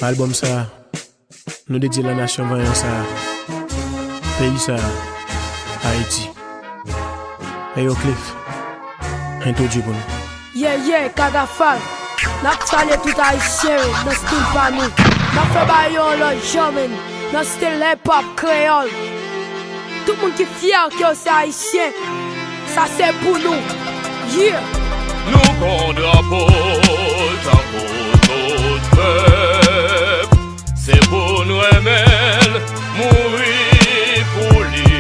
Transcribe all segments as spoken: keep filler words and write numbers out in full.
Albòm sa a, nou dedye la nasyon vanyan sa a, peyi sa a, Ayiti. Eyo Cliff, entwodui pou nou. Yeah, yeah, Kagafal. N ap salye tout Ayisyen nan stil pa nou. N ap fè bagay yo yon lòt jan, menm, nan stil hip hop kreyòl. Tout moun ki fyè ke yo se Ayisyen, sa se pou nou. Yeah! Nou gon drapo, tankou tout pèp. Se pou n renmen l, mouri pou li.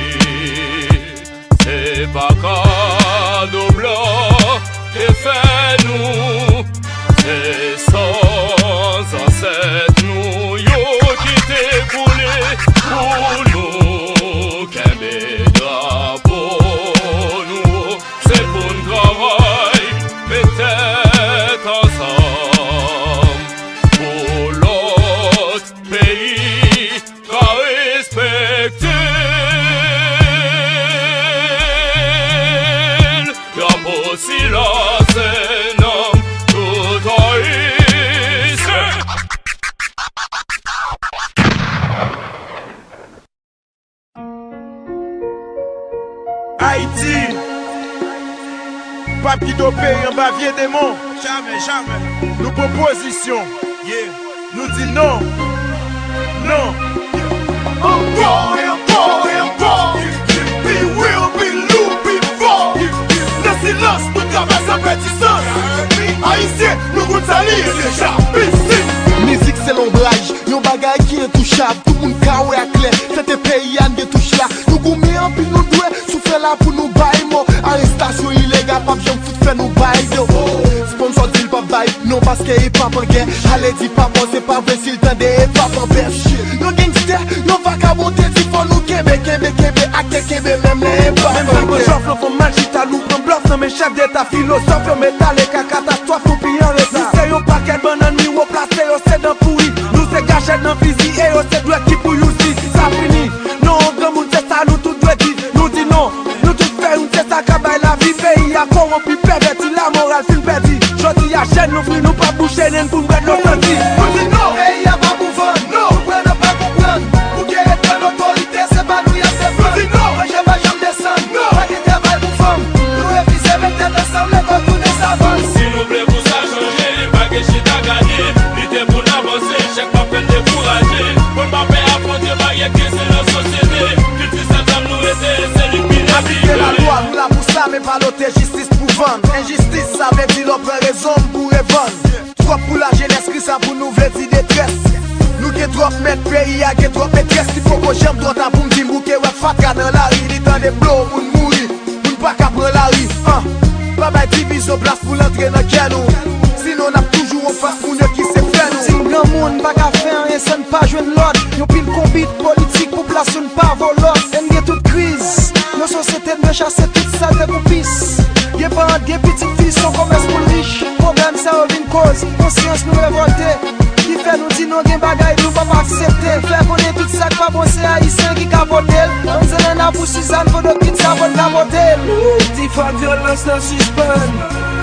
Se pa kado blan te fè nou, se san zansèt nou yo kite koule pou nou kenbe drapo nou. Se pou n travay, met tèt ansanm pou lòt peyi ka respekte l. Drapo sila se nanm tout Ayisyen. Ayiti p ap kite w peri anba vye demon. Jamè, jamè. Nou pran pozisyon. Yeah. Nou di non. Non. Ankò e ankò e ankò. Pi wi, pi lou, pi fò. Nan silans, nou travay san pèdi sans. Ayisyen, nou konn sa li ye deja. Peace. Mizik se lonbraj, yon bagay ki entouchab. Tout moun ka wè a klè, fete peyi a n gen touch la. Nou goumen anpil nou dwe, soufle la pou nou bay mo. Arestasyon ilegal p ap janm fout fè nou bay do. Sponsò di l p ap bay, non paske hip hop an gè. Ale di pa bon, se pa vre si l tande hip hop an bèf. Yon gangstè, yon vakabon te di fò nou kenbe, kenbe, kenbe, ak tè kenbe menm lè hip hop an gè. Menm jan pran jòf, lanfan mal chita, nou pran blòf nan men chèf deta filozòf, yo met ale ka katastwòf, nou pi an reta. Nou se yon pakèt bannann miwo plase, yo se dan pouri. Nou se kachèt nan fizi e yo se dwèt ki pou youzi. Sa fini. Non, granmoun, se sa nou tout dwe di. Nou di non. Nou tout fè youn, se sa k ap bay lavi. Peyi a kowonpi, pèvèti, lamoral fin pèdi. Jodi a, jèn nou fri, nou p ap bouche nen n pou n bwè dlo santi. Nou di non. Peyi a pa pou vann. Non. Konprann an pa konprann. Bouke etrann otorite, se pa nou y ap defann. Nou di non. Manje pa janm desann. Non. Pa gen travay pou fanm. Nou refize met tèt ansanm, lekòl tounen savann. Si nou vle pou sa chanje, pa gen chita gade. Lite pou n avanse, chak pa fè n dekouraje. Pou n pa pè afwonte baryè ki egziste nan sosyete. Kilti san zam nou rete, se li k pi rezile. Aplike lalwa, nou la pou sa, men pa lote jistis pou vann. Enjistis, sa vle di lè w pran rezon m pou revann. Twòp pou lajenès, kri sa pou nou vle di detrès. Nou gen twòp mèt, peyi a gen twòp metrès. Li poko janm twò ta pou m di m bouke wè fatra nan lari. Li tande blo, moun mouri. Moun pa ka pran lari, an. Pa bay divizyon plas pou l antre nan kè nou. Sinon, n ap toujou anfas moun yo ki se frè nou. Si m granmoun, m pa ka fè anyen san n pa jwenn lòd. Yon pil konbit politik pou plas youn pa vo lòt. E n gen tout kriz nan sosyete n, dwe chase tout sal te pou pis. Gen paran, gen pitit fi, se yon kòmès pou l rich. Pwoblèm sa yo vin koz konsyans nou revòlte. Ki fè nou di non, gen bagay nou p ap aksepte. Fè konnen tout sa k pa bon se Ayisyen ki ka vote l. Ann zananna pou Sizàn, Vodokit sa pral ka vote l. Nou di fòk vyolans lan sispann.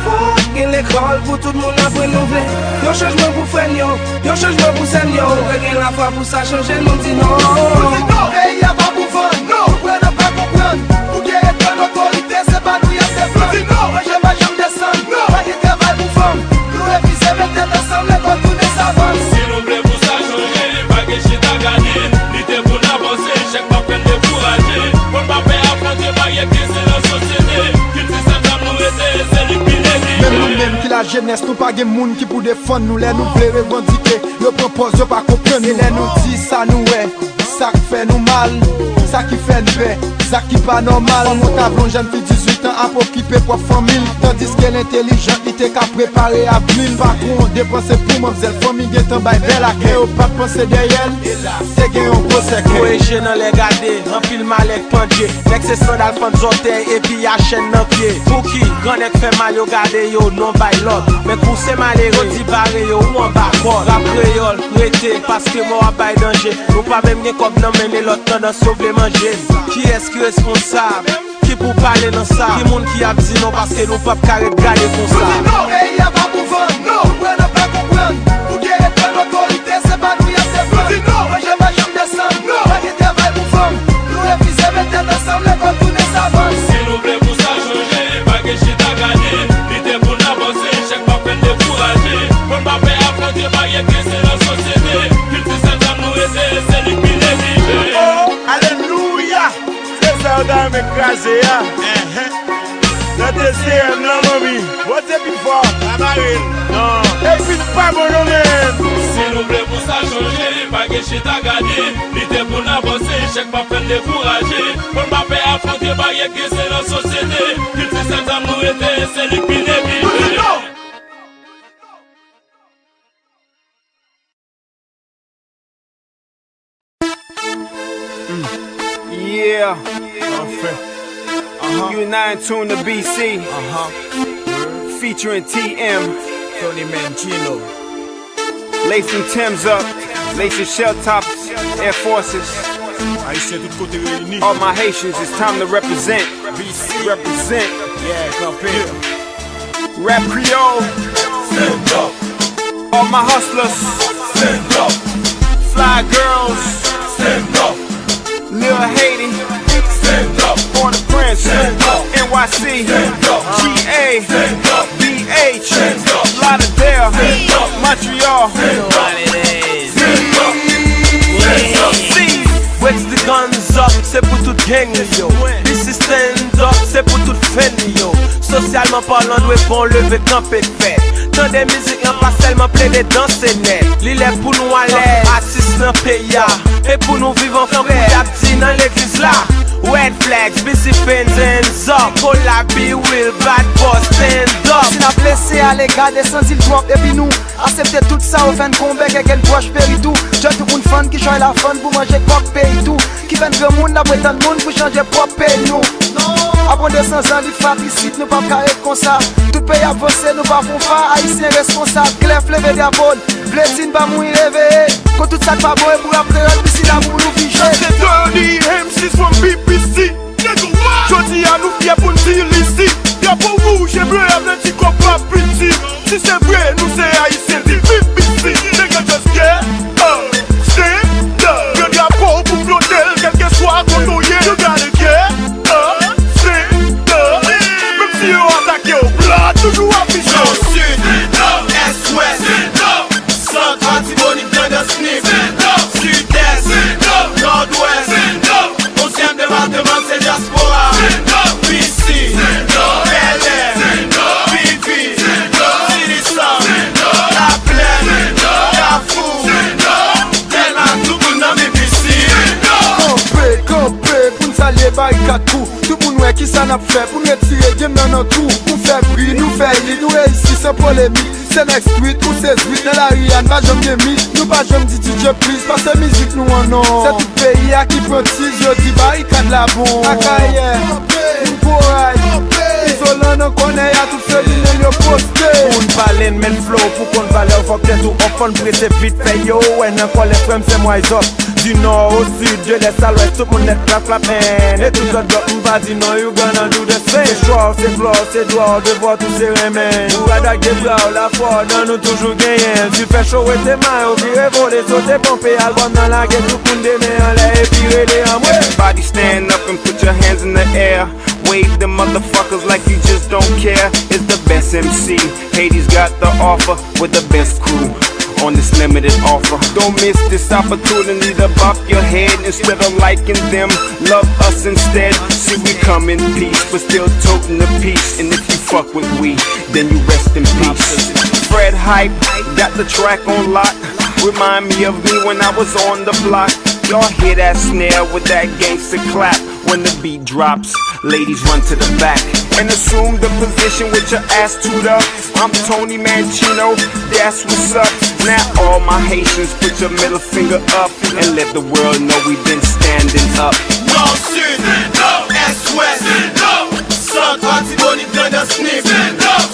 Fòk gen lekòl pou tout moun aprann nou vle yon chanjman pou frè n yo, yon chanjman pou sè n yo. Dwe gen lafwa pou sa chanje, nou di non. Nou di non. Peyi a pa pou vann. Non. Konprann an pa konprann. Bouke etrann otorite, se pa nou y ap defann. Nou di non. Manje pa janm desann. Non. Pa gen travay pou fanm. Nou refize met tèt ansanm, lekòl tounen savann. Si nou vle pou sa chanje, pa gen chita gade. Lite pou n avanse, chak pa fè n dekouraje. Pou n pa pè afwonte baryè ki egziste nan sosyete. Kilti san zam nou rete, se li k pi rezile. Menm nou menm ki lajenès, nou pa gen moun ki pou defann nou. Lè nou vle revandike, yo pran pòz, yo pa konprann nou. E lè nou di sa nou wè, sa k fè nou mal, sa ki fè n pè, zak ki pa nòmal. Kòman w ta vle yon jèn fi dizuit an ap okipe pwòp fanmi l, tandiske l entelijant, li te ka prepare avni l. Patwon depanse pou manmzèl, fanmi gentan bay bèl akèy. Men yo pa t panse dèyè l, te gen yon gwo sèkèy. Voye je nan lè gade, anpil malè k pandje. Nèg se sandal fann zòtèy epi y a chèn nan pye. Pou ki grannèg fè mal yo gade yo non bay lòd. Men kou se malere yo di bare yo ou anba kòd. Rap kreyòl rete paske mò ap bay danje. Nou pa menm gen kòb nan men men lòt tandans yo vle manje n. Kiyès ki responsab? Ki pou pale nan sa? Ki moun ki ap di non paske nou p ap ka ret gade konsa? Nou di non, peyi a pa pou vann. Nou pran, nou pa konprann. Pou gen reprann otorite, se pa nou y ap defann. Nou di non, manje machann desann. Non, pa gen travay pou fanm. Nou refize met tèt ansanm, lekòl tounen savann. Si nou vle pou sa chanje, pa gen chita gade. Lite pou n avanse, chèk p ap fè n dekouraje. Pou n pa pè afwonte baryè k drese nan sosyete. Kilti sèl zam nou rete, se li k pi neglije. Oh, alelouya! Se sa yo ta renmen kraze a. Nan dezyèm nan, manmi. Bondye pi fò. Pa bare l. Non. Epi n pa bon non, menm. Si nou vle pou sa chanje, pa gen chita gade. Lite pou n avanse, echèk p ap fè n dekouraje. Pou n pa pè afwonte baryè k drese nan sosyete. Kilti sèl zam nou rete, se li k pi neglije. Yeah. Anfen. You're now in tune to B C. Featuring T M. Tony Mangino. Lace them Timbs up. Lace your shell tops. Air Forces. Ayisyen tout kote reyini. All my Haitians, it's time to represent. B C. Represent. Yeah, kanpe. Rap Kreyòl. Stand up. All my hustlers. Stand up. Fly girls. Stand up. Lil Haiti. Stand up. Port-au-Prince. Stand up. N Y C. Stand up. G A. Stand up. B H. Stand up. Lauderdale. Stand up. Montreal. Stand up. Stand up. Stand up. What's the guns up? Se pou tout gang li yo. This is stand up, se pou tout fan li yo. Sosyalman palan, dwe bon leve kanpe fè. Tande mizik lan, pa sèlman plede danse nèt. Li lè pou nou alèz, atis nan peyi a. E pou nou viv an frè, tankou y ap di nan legliz la. Red flags, B C fans, hands up. Kola, Be Real, Bad Boss, stand up. Si n ap lese ale, gade san di l twòp. Epi nou aksepte tout sa, ou fè n konbèk e gen pwòch peri tou. Djòl tout moun fann ki chòy la fann pou manje kòk peyi tou. Ki fè n granmoun n ap pretann moun pou chanje pwòp peyi nou. Apre de san zan lit fratrisid, nou p ap ka ret konsa. Tout peyi ap vanse, nou pa fon fa, ayisyen reskonsab. Klèf leve drapo n, vle di n pa mouri reveye. Kont tout sa k pa bon e pou rap kreyòl, B C la pou nou fije. Se Tony M C from B P C. Jodi a nou fyè pou n di l isi. Drapo wouj e ble a vle di kòb pa piti. Si se vre nou se ayisyen, di viv B C. Nèg yo just get up, stand up. Pran drapo w pou flote l, kèlkeswa kote w ye. You gotta get up, stand up. Menm si yo atake w, blood toujou afiche. Nò, sid, nò, ès, wès, sant, Latibonit, Grandans, Nip, sidès, nòdwès, onzyèm depatman se dyaspora. P C, Bèlè, P V, Sitisan, Laplèn, Kafou, Dèlma, tout moun nan B P C. Kanpe, kanpe pou n salye Barikad Crew. Tout moun wè kisa n ap fè pou n retire game nan nan twou. Nou fè bri, nou fè hit, nou reyisi san polemik. Se next tweet ou se zwit nan lari a, n pa janm gen mit. Nou pa janm di D J please, pase mizik nou an non. Se tout peyi a ki pran tiz, yo di Barikad la bon. Akayè, moun Koray, Izolan nan kònè a, tout se li menm yo poste. Pou n pale n met flow, pou konn valè w fòk tèt ou up, fò n prese vit fè yo. Wè nan kòlè frè m, se m wise up. Du nord au sud, de l'est à l'ouest, tout moun nèt klap klap, man. E tout zòt blòk, m pa di non, you gonna do the same. Se chwa w, se flò w, se dwa w, devwa w, tou se renmen. Ou radak de bra w, lafwa w, dan nou toujou genyen. Si fè cho, wete may ou, vire vole, sote ponpe, albòm nan lage, tout moun de men anlè, epi rele anmwe. Everybody stand up and put your hands in the air. Wave them motherfuckers like you just don't care. It's the best M C. Haiti's got the offer with the best crew on this limited offer. Don't miss this opportunity to bop your head instead of liking them. Love us instead. See, we come in peace, but still toting the peace. And if you fuck with we, then you rest in peace. Fred Hype got the track on lock. Remind me of me when I was on the block. Y'all hear that snare with that gangsta clap. When the beat drops, ladies run to the back and assume the position with your ass toot up. I'm Tony Mangino, that's what's up. Now all my Haitians, put your middle finger up and let the world know we've been standing up. Nò, sid, nò, ès, wès, sant, Latibonit, Grandans, Nip,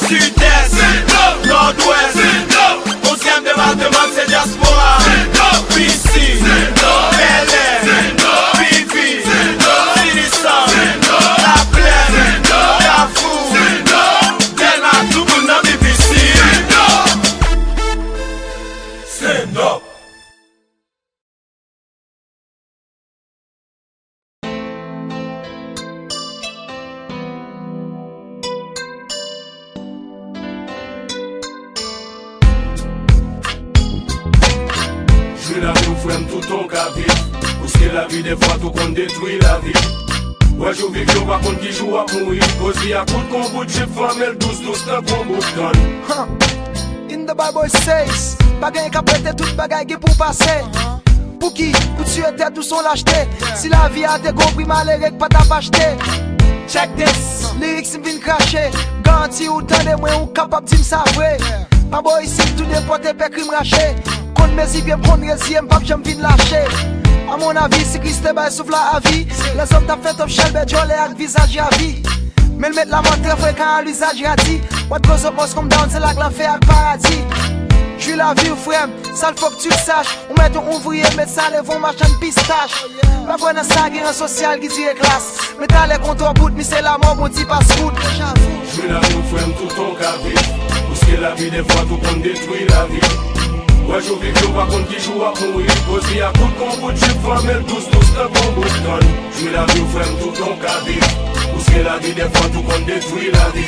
sidès, nòdwès, onzyèm depatman se dyaspora. P C, Bèlè, P V, Sitisan, Laplè, Lavi w frè m, toutan w ka viv. Paske lavi dèfwa tou konn detwi lavi. Wè jou viv yo pa konn ki jou w ap mouri. Kozi a kout kon bout jip, flanmen l dous dous tankou bout kann. Huh. In the Bible it says, pa gen k ap rete, tout bagay gen pou pase. Pouki pou tiye tèt ou se yon lachte? Si lavi a te gon pri, malere k pa t ap achte. Check this, lyrics m vin krache. Garanti ou tande mwen, ou kapab di m sa vre. Pa bò isit, tou depòte, pè krim rache. Konn mezi pye m, konn reziye m, p ap janm vin lache. A mon avi, si Kris te bay souf la avi, lèzòm t ap fè top chèlbè djòlè ak vizaj ravi. Men l met lamò trè frekan a lizaj radi. What goes up must come down, se la k lanfè ak paradi. Jwi lavi w frè m, sa l fòk tu l sach. Ou mèt yon ouvriye, medsen, levon machann pistach. Pa kwè nan sa gen ran sosyal ki tire klas. Men talè kontrè bout, misye lamò bon ti pas kout. Jwi lavi w frè m, toutan w ka viv. Paske lavi dèfwa tou konn detwi lavi. Wè jou viv yo pa konn ki jou w ap mouri. Kozi a kout kon bout jip, flanmen l dous dous tankou bout kann. Jwi lavi w frè m, toutan w ka viv. Paske lavi dèfwa tou konn detwi lavi.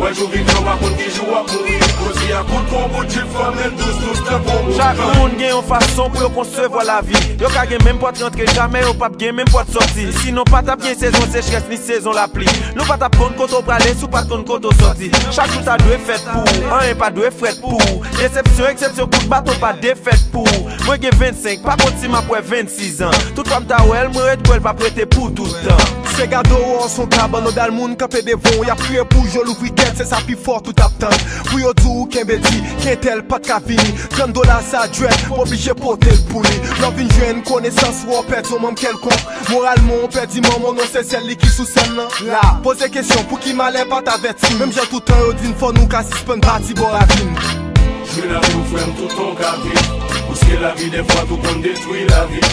Wè jou viv yo pa konn ki jou w ap mouri. Kozi a kout kon bout jip, flanmen l dous dous tankou bout kann. Chak moun gen yon fason pou yo konsevwa lavi. Yo ka gen menm pòt rantre, jamè yo p ap gen menm pòt sòti. Sinon pa t ap gen sezon sechrès ni sezon lapli. Nou pa t ap konn kote w prale si w pa t konn kote w sòti. Chak jou ta dwe fèt pou ou, anyen pa dwe frèt pou ou. Desepsyon, eksepsyon, kout baton pa defèt pou ou. Mwen gen vennsenk, pa konn si m ap wè vennsis an. Tout fwa m ta wè l, mwen ret kwè l p ap rete pou tout tan. Se gade w, se yon kabann, yon dal moun kanpe devan w, y ap kriye pou w, je w louvri kèt, se sa pi fò tout ap tann. Pou yo di w kenbe di, ki entèl pa t ka vini. Trant dola sa dwèt, m oblije pote l pou li. Lè w vin jwenn konesans, w pèdi yon manm kèlkonk. Moralman, w pèdi manman w, non se sèl li ki sou sèn nan. La, poze kesyon, pouki malè pa t avèti? Menm jan toutan yo di n fò nou ka sispann pati bò ravin. Jwi lavi w frè m, toutan w ka viv. Paske lavi dèfwa tou konn detwi lavi.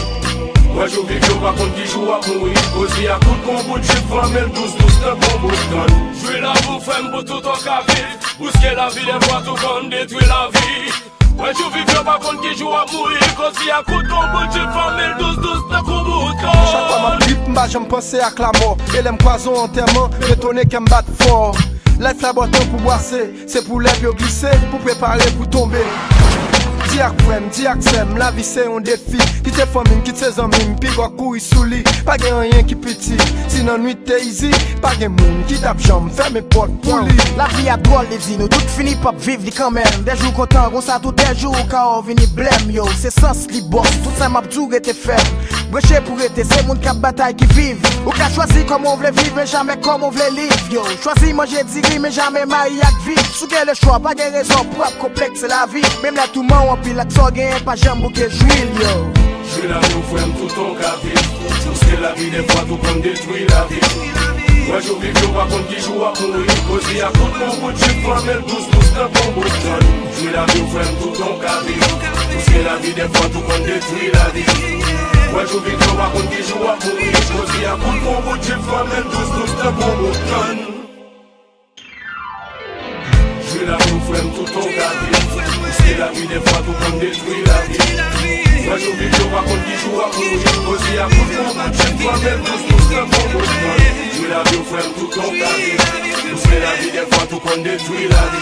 Wè jou viv yo pa konn ki jou w ap mouri. Kozi a kout kon bout jip, flanmen l dous dous tankou bout kann. Jwi lavi w frè m, pou toutan w ka viv. Paske lavi dèfwa tou konn detwi lavi. Wè jou viv yo pa konn ki jou w ap mouri. Kozi a kout kon bout jip, flanmen l dous dous tankou bout kann. Chak fwa m ap trip, m pa janm panse ak lamò. E lè m kwaze yon antèman, m etone kè m bat fò. Life la ba w tan pou bwase, se pou lè pye w glise, pou prepare pou tonbe. Di ak frè m, di ak sè m, lavi se yon defi. Kite fanmi m, kite zanmi m, piga w kouri sou li. Pa gen anyen ki piti, si nan nwit te izi, pa gen moun ki t ap janm fèmen pòt pou li. Lavi a dwòl, li di nou tout fini, p ap viv li kanmenm. Dè jou kontan, konsa tou dè jou ou ka wè w vini blèm, yo. Se sans li bòs, tout sa m ap di w rete fèm. Branche pou rete, se moun k ap batay ki viv. Ou ka chwazi kòman w vle viv, men jamè kòman w vle liv, yo. Chwazi manje diri, men jamè mayi ak viv. Si w gen lechwa, pa gen rezon pou ap konplekse lavi. Menm lè touman w anpil ak sa w genyen, pa janm bouke jwi l, yo. Jwi lavi w frè m, toutan w ka viv. Paske lavi dèfwa tou konn detwi lavi. Wè jou viv yo pa konn ki jou w ap mouri. Kozi a kout kon bout jip, flanmen l dous dous tankou bout kann. Jwi lavi w frè m, toutan w ka viv. Paske lavi dèfwa tou konn detwi lavi. Wè jou viv yo pa konn ki jou w ap mouri. Kozi a kout kon bout jip, flanmen l dous dous tankou bout kann. Jwi lavi w frè m, toutan w ka viv. Paske lavi dèfwa tou konn detwi lavi. Wè jou viv yo pa konn ki jou w ap mouri. Kozi a kout kon bout jip, flanmen l dous dous tankou bout kann. Jwi lavi w frè m, toutan w ka viv. Paske lavi dèfwa tou konn detwi lavi.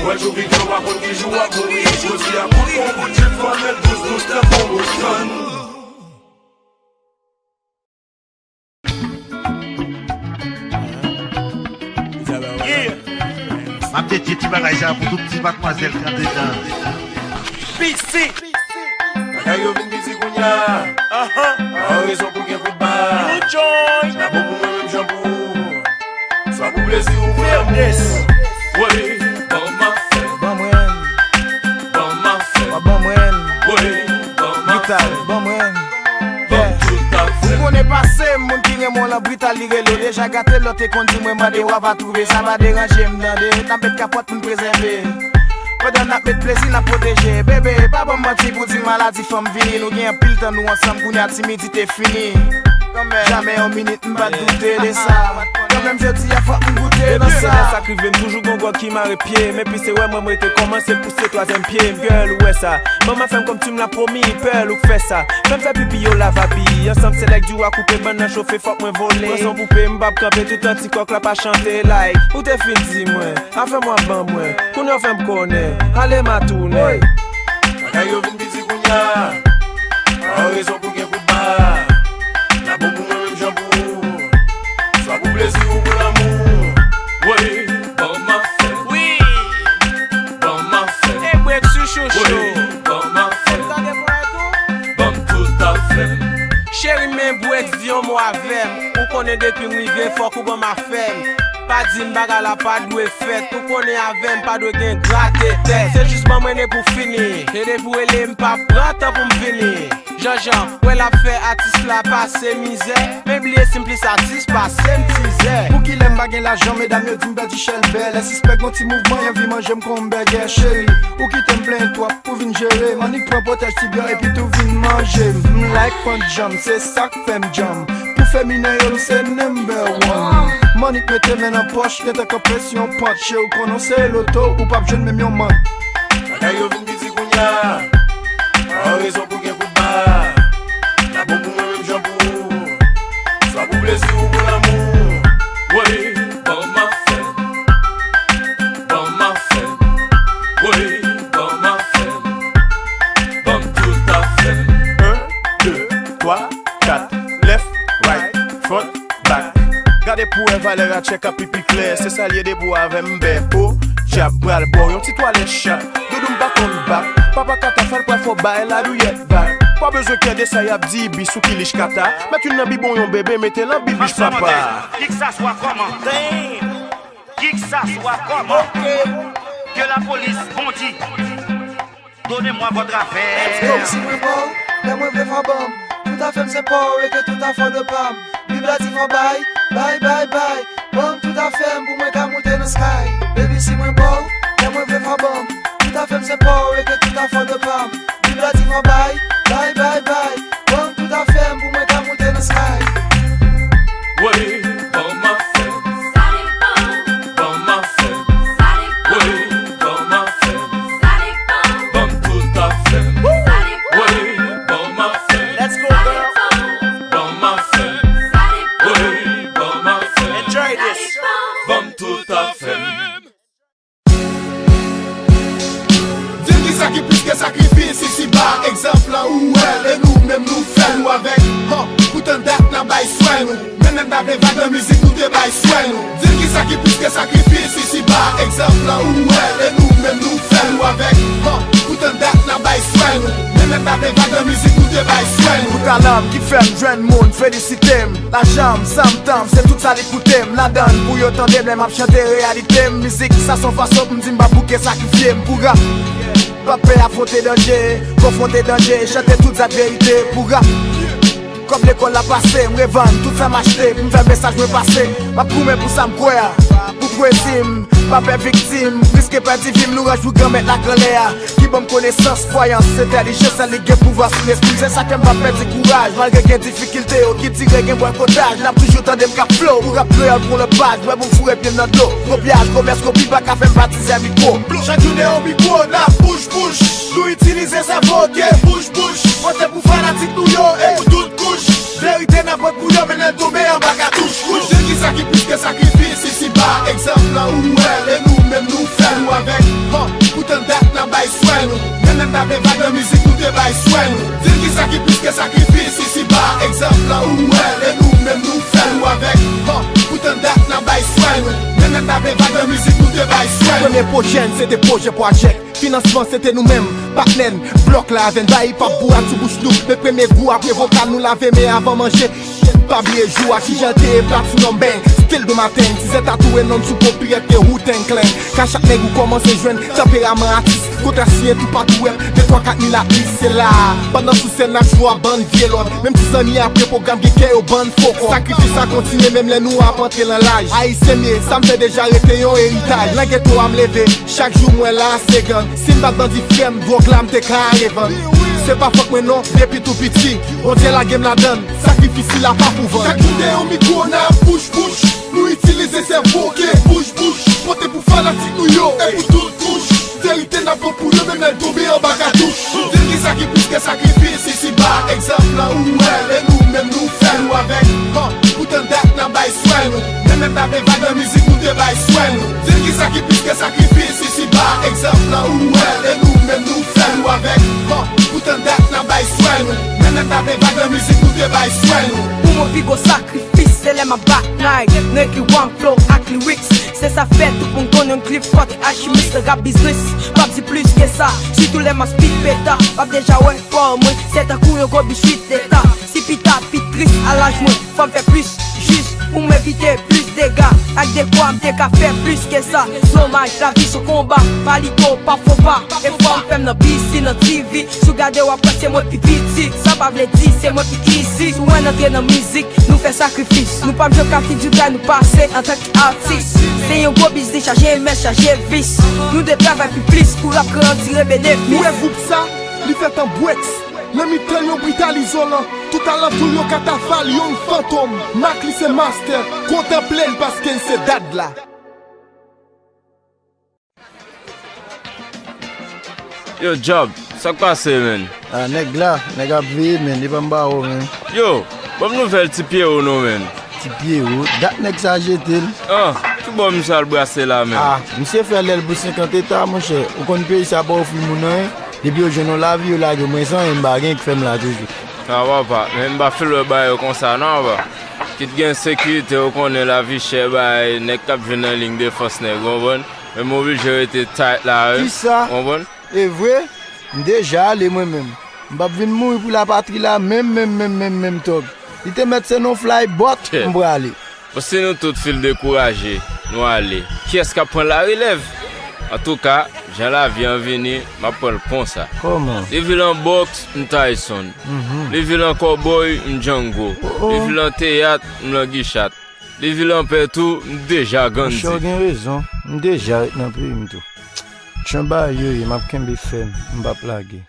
Wè jou viv yo pa konn ki jou w ap mouri. Kozi a kout kon bout jip, flanmen l dous dous tankou bout kann. Yeah. M ap dedye ti bagay sa pou tout ti madmwazèl k andedan. P C. Bagay yo vin piti kounye a. Aha. Pa gen rezon pou gen kout ba. New joint. Dabò pou mwen menm jan pou ou. Swa pou plezi ou pou lanmou. Feel this. Woy, ban m afè. Ban mwen. Ban m afè. Wa ban mwen. Woy, ban m afè. Brutal, ban mwen. Ban m tout afè. Ou konnen pase m, moun ki renmen w lan Brital li rele w. Deja gate lòt e konn di mwen mande w a va twouve. Sa pa deranje m tande. N ap met kapòt pou n prezève. Pandan n ap met plezi, n ap pwoteje. Bebe, pa ban m manti pou di maladi fanm vini. Nou gen anpil tan nou ansanm, kounye a timidite fini. Jamè yon minit m pa t doute de sa. Kanmenm jodi a fòk m goute nan sa. Depi lè sa k rive m toujou gon gwòg ki mare pye m. Epi se wè mwen m rete kòmanse pouse twazyèm pye m. Girl, ou wè sa. Ban m afè m kòmsi m la pwomi, Pearl ou k fè sa. Fè m fè pipi yo lavabi. Ansanm se lèg di w a koupe bann nan chofe, fòk mwen vole. Pran son poupe, m p ap kanpe toutan ti kòk la pa chante like. Ou te fin di mwen, afè m w ap ban mwen. Kounye a w fè m konnen, ale m a tounen. Bagay yo vin piti Kounye a, pa rezon pou gen kout ba. N ap bon pou mwen menm jan pou ou. Swa pou plezi ou pou lanmou. Woy, ban m afè m. Wi. Ban m afè m. E Brek sou chouchou. Woy, ban m afè m. Tande pwayèt ou? Ban m tout afè m. Cheri, men Brek, di yon mo avè m. Ou konnen depi m rive, fòk ou ban m afè m. Pa di m bagay la pa dwe fèt. Ou konnen avè m pa dwe gen grate tèt. Se jis ban mwen e pou fini. E depi w rele m pa pran tan pou m vini. Janjan, wè l ap fè atis la pase mizè. Men bliye si m plis atis pase m tizè. Pou kilè m pa gen lajan, medam yo di m pèdi chèlbè. Lè sispèk gon ti mouvman, y anvi manje m kon bègè. Cheri, ou kite m plenyen twòp pou vin jere m. Annik pran pwotèj ti byan epi tou vin manje m. M like pran djanm, se sa k fè m djanm. Pou feminen yo, m se number one. M annik mete men nan pòch, gentan kanpe sou yon pant. Cheri, ou konnen w se loto, ou p ap jwenn menm yon mant. Bagay yo vin piti kounye a. Pa rezon pou gen kout ba. N ap bon pou mwen menm jan pou ou. Swa pou plezi ou pou lanmou. Woy, ban m afè m. Ban m afè m. Woy, ban m afè m. Ban m tout afè m. En, de, twa, kat. Left, right, front, back. Gade pou wè valè a tchèk ap pi pi klè. Se sa l ye depi w avè m, bè. Podyab, pral ba w yon ti twalèt chat. Doudou m pa konn bak. Papa Kata fè l pral fò bay ladouyèt bak. Pa bezwen kè de sa y ap di, bis ou kilich kata. Mèt youn nan bibon yon bebe, mete l an bibich papa. Kiksaswa kòman? Kiksaswa kòman? Ke lapolis bondi. Donnez-moi votre affaire. Baby, si mwen ba w, lè mwen vle fò ban m. Tout afè m se pa w e ke tout afè w de pa m. Bib la di fò bay, bay, bay, bay. Ban m tout afè m pou mwen ka moute nan sky. Baby, si mwen ba w, lè mwen vle fò ban m. Tout afè m se pa w e ke tout afè w de pa m. Bib la di fò bay, bay, bay, bay. Ban m tout afè m pou mwen ka moute nan sky. Woy, ban m afè m. Sa depan. Ban m afè m. Sa depan. Woy, ban m afè m. Sa depan. Ban m tout afè m. Sa depan. Woy, ban m afè m. Let's go, girl. Ban m afè m. Sa depan. Woy, ban m afè m. Enjoy this. Sa depan. Ban m tout afè m. Di m kisa ki plis ke sakrifis isiba, egzanp lan ou wè l, e nou menm nou fè l, ou avè l, han, poutan dat n ap bay swè nou, menm lè n ta vle vag nan mizik nou te bay swè nou. Di m kisa ki plis ke sakrifis isiba, egzanp lan ou wè l, e nou menm nou fè l, ou avè l, han, poutan dat n ap bay swè nou, menm lè n ta vle vag nan mizik nou te bay swè nou. Pou talan m ki fè m jwenn moun felisite m. Lajan m, san m, tan m, se tout sa li koute m. Ladan l pou yo tande m lè m ap chante reyalite m. Mizik sa s on fason pou m di m p ap bouke sakrifye m pou rap. M p ap pè afwonte danje, konfwonte danje, chante tout zak verite pou rap. Kòb lekòl la pase, m revann tout sa m achte pou m fè mesaj mwen pase. M ap goumen pou sa m kwè a, pou pwezi m, pa pè viktim, riske pèdi vi m, louranj pou Granmèt la k anlè a. Ki ban m konesans, kwayans, entèlijans, sèl li gen pouvwa sou lespri m. Se sa k fè m p ap pèdi kouraj, malgre gen difikilte yo ki dire, gen bòykotaj. N ap toujou tande m k ap flow, pou rap kreyòl pran lòt paj, wè pou m foure pye m nan dlo. Kopyaj, komès, kopi pa ka fè m pa tizè mikwo. Chak jou dèyè yon mikwo, n ap bouch bouch. Nou itilize sèvo, oke, bouch bouch. Pote pou fanatik nou yo, e pou tout kouch. Verite n ap pot pou yo, men lè l tonbe anba katouch. Di m kisa ki plis ke sakrifis isiba, egzanp lan ou wè l, e nou menm nou fè l, ou avè l, han, poutan dat n ap bay swè nou, menm lè n ta vle vag nan mizik nou te bay swè nou. Di m kisa ki plis ke sakrifis isiba, egzanp lan ou wè l, e nou menm nou fè l, ou avè l, han, poutan dat n ap bay swè nou, menm lè n ta vle vag nan mizik nou te bay swè nou. Premye pwojè n se te pwojè Project. Finansman se te nou menm, patnè n, blòk la avè n, bay hip hop boura sou bouch nou. Men premye gou apre vokal nou lave men avan manje. Pa bliye jou a, kijan l te ye plat sou non m, bang, still do my thing. Tizè tatouwe non m sou po, pirèt ke Wu-Tang Clan. Kay chak nèg ou kòmanse jwenn tanperaman atis. Kontra siyen toupatou wè m, de twa kat mil atlis se la. Pandan sou sèn n ap jwe a bann vye lòt. Menm ti zanmi apre pwogram gen kè yo bann fo kò. Sakrifis la kontinye menm lè nou ap antre nan laj. Ayisyen m ye, sa m fè deja rete yon eritaj. Nan geto a m leve, chak jou m wè la se gang. Si m pa t bandi frè m, dwòg la m te ka ale vann. Se pa fòt mwen non, depi tou piti, Bondye lage m ladann. Sakrifis sila pa pou vann. Chak jou dèyè yon mikwo n ap bouch bouch. Nou itilize sèvo, oke, bouch bouch. Pote pou fanatik nou yo, e pou tout kouch. Verite n ap pot pou yo, menm lè l tonbe anba katouch. Di m kisa ki plis ke sakrifis isiba, egzanp lan ou wè l, e nou menm nou fè l, ou avè l, han, poutan dat n ap bay swè nou, menm lè n ta vle vag nan mizik nou te bay swè nou. Di m kisa ki plis ke sakrifis isiba, egzanp lan ou wè l, e nou menm nou fè l, ou avè l, han, poutan dat Gwo sakrifis, se lè m ap batay. Nou ekri one flow ak lyrics. Se sa fè tout moun konnen Cliff Scott e Alchemist nan rap biznis. P ap di plis ke sa, sitou lè m ap spit peta. W ap deja wè fò mwen, se tankou yon gwo biswit deta. Si pita pi tris a laj mwen, fò m fè plis jis pou m evite plis dega. Ak dekwa m te ka fè plis ke sa. Domaj, lavi se konba, pa lito, pa fon pa. Efò m fè m nan B C, nan T V. Si w gade w ap wè se mwen ki pi piti. Sa pa vle di se mwen ki easy. Si w wè n antre nan mizik, nou fè sakrifis. Nou p ap janm ka fin di bagay nou pase antanke atis. Se yon gwo biznis chaje mès, chaje vis. Nou dwe travay pi plis pou rap grandi, tire benefis. Ou wè gwoup sa, li fèt an Bronx. Nan mitan yon brital izolan, tout alantou yo katafal, yon fantom. Mak li se master, kontanple l paske l se dad la. Yo, Job, sa k pase, menn? Ah, nèg la, nèg ap veye, menn, li pa m ba ou, menn. Yo, ban m nouvèl Ti Pyero non, menn. Ti Pyero, dat nèg sa jete l. Ah, ki bò misye al brase la, menn? Ah, misye fè lè l pou senkant eta, monchè. Ou konn peyi sa pa ofri moun anyen. Depi yo jwenn yon lavi, yo lage mwen san anyen, m pa gen ki fè m la toujou. Ah, papa, men m pa fin wè bagay yo konsa, non, papa. Kit gen ensekirite, ou konnen lavi chè, bagay, nèg k ap jwenn nan liy defans nèg, ou konprann? Men m oblije rete tight la, wi. Kisa? Ou konprann? E vre? M deja ale mwen menm. M p ap vin mouri pou lapatri la, menm, menm, menm, menm, menm, tòg. Li te mèt se non fly, but m prale. Bon, si nou tout fin dekouraje, nou ale. Kiyès k ap pran larelèv? Antouka, jan lavi an vini, m ap pran l konsa. Kòman? Li vil an bòks, m Tyson. Mhm. Li vil an kòbòy, m Django. Oh, oh. Li vil an teyat, m Langichat. Li vil an pè tou, m deja Gandhi. Monchè, w gen rezon. M deja ret nan peyi m tou. Jan bagay yo ye, m ap kenbe fèm, m p ap lage.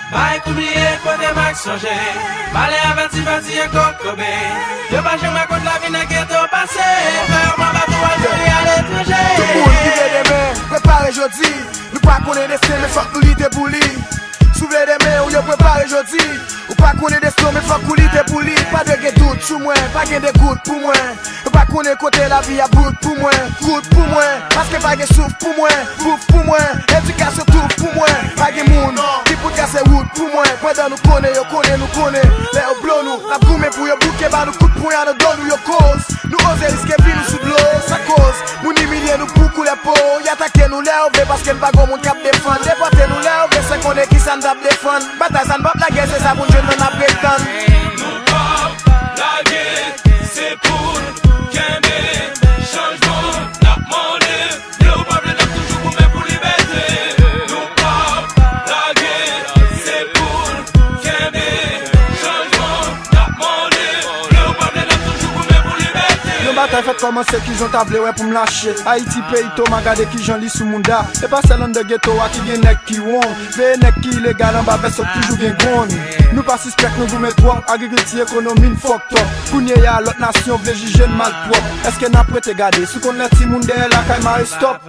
Bay kou bliye kote Mak sonje. Pale avèti Fati e Kòk Koben. Yo pa janm rakonte lavi nan geto pase. Fè yo pran bato al mouri aletranje. Tout moun ki vle demen, prepare jodi. Nou pa konnen desten, men fòk nou lite pou li. Si w vle demen, ou yo prepare jodi. Ou pa konnen desten, men fòk ou lite pou li. Pa dwe gen dout sou mwen, pa gen degout pou mwen. Yo pa konnen kote lavi ap bout pou mwen, gout pou mwen, paske pa gen souf pou mwen, bouf pou mwen, edikasyon touf pou mwen. Pa gen moun ki pou trase wout pou mwen. Pandan nou konnen, yo konnen, nou konnen. Lè yo blo nou, n ap goumen pou yo bouke ba nou kout ponya nan do nou. Yo koz, nou oze riske vi nou sou dlo. Sa koz moun imilye nou pou koulè po. Y atake nou lè yo vle, paske n pa gon moun k ap defann. Depòte nou lè yo vle, san konnen kisa n t ap defann. Batay sa n p ap lage, se sa pou n jwenn nan n ap ret tann. Nou p ap lage, se pou n kenbe chanjman n ap mande. Vle ou pa vle, n ap toujou goumen pou libète. Nou p ap lage, se pou n kenbe chanjman n ap mande. Vle ou pa vle, n ap toujou goumen pou libète. Yon batay fèk kòmanse, kijan w ta vle wè pou m lache? Ayiti peyi Toma, gade kijan li sou mouda. E pa sèl anndan geto a ki gen nèg ki won. Veye nèg ki ilegal anba vès yo toujou gen gwann. Nou pa sispèk, nou goumen twòp. Agrikilti, ekonomi n fucked up. Kounye a lòt nasyon vle jije n malpwòp. Èske n ap rete gade? Si w konn lè timoun dèyè lakay mare stòp.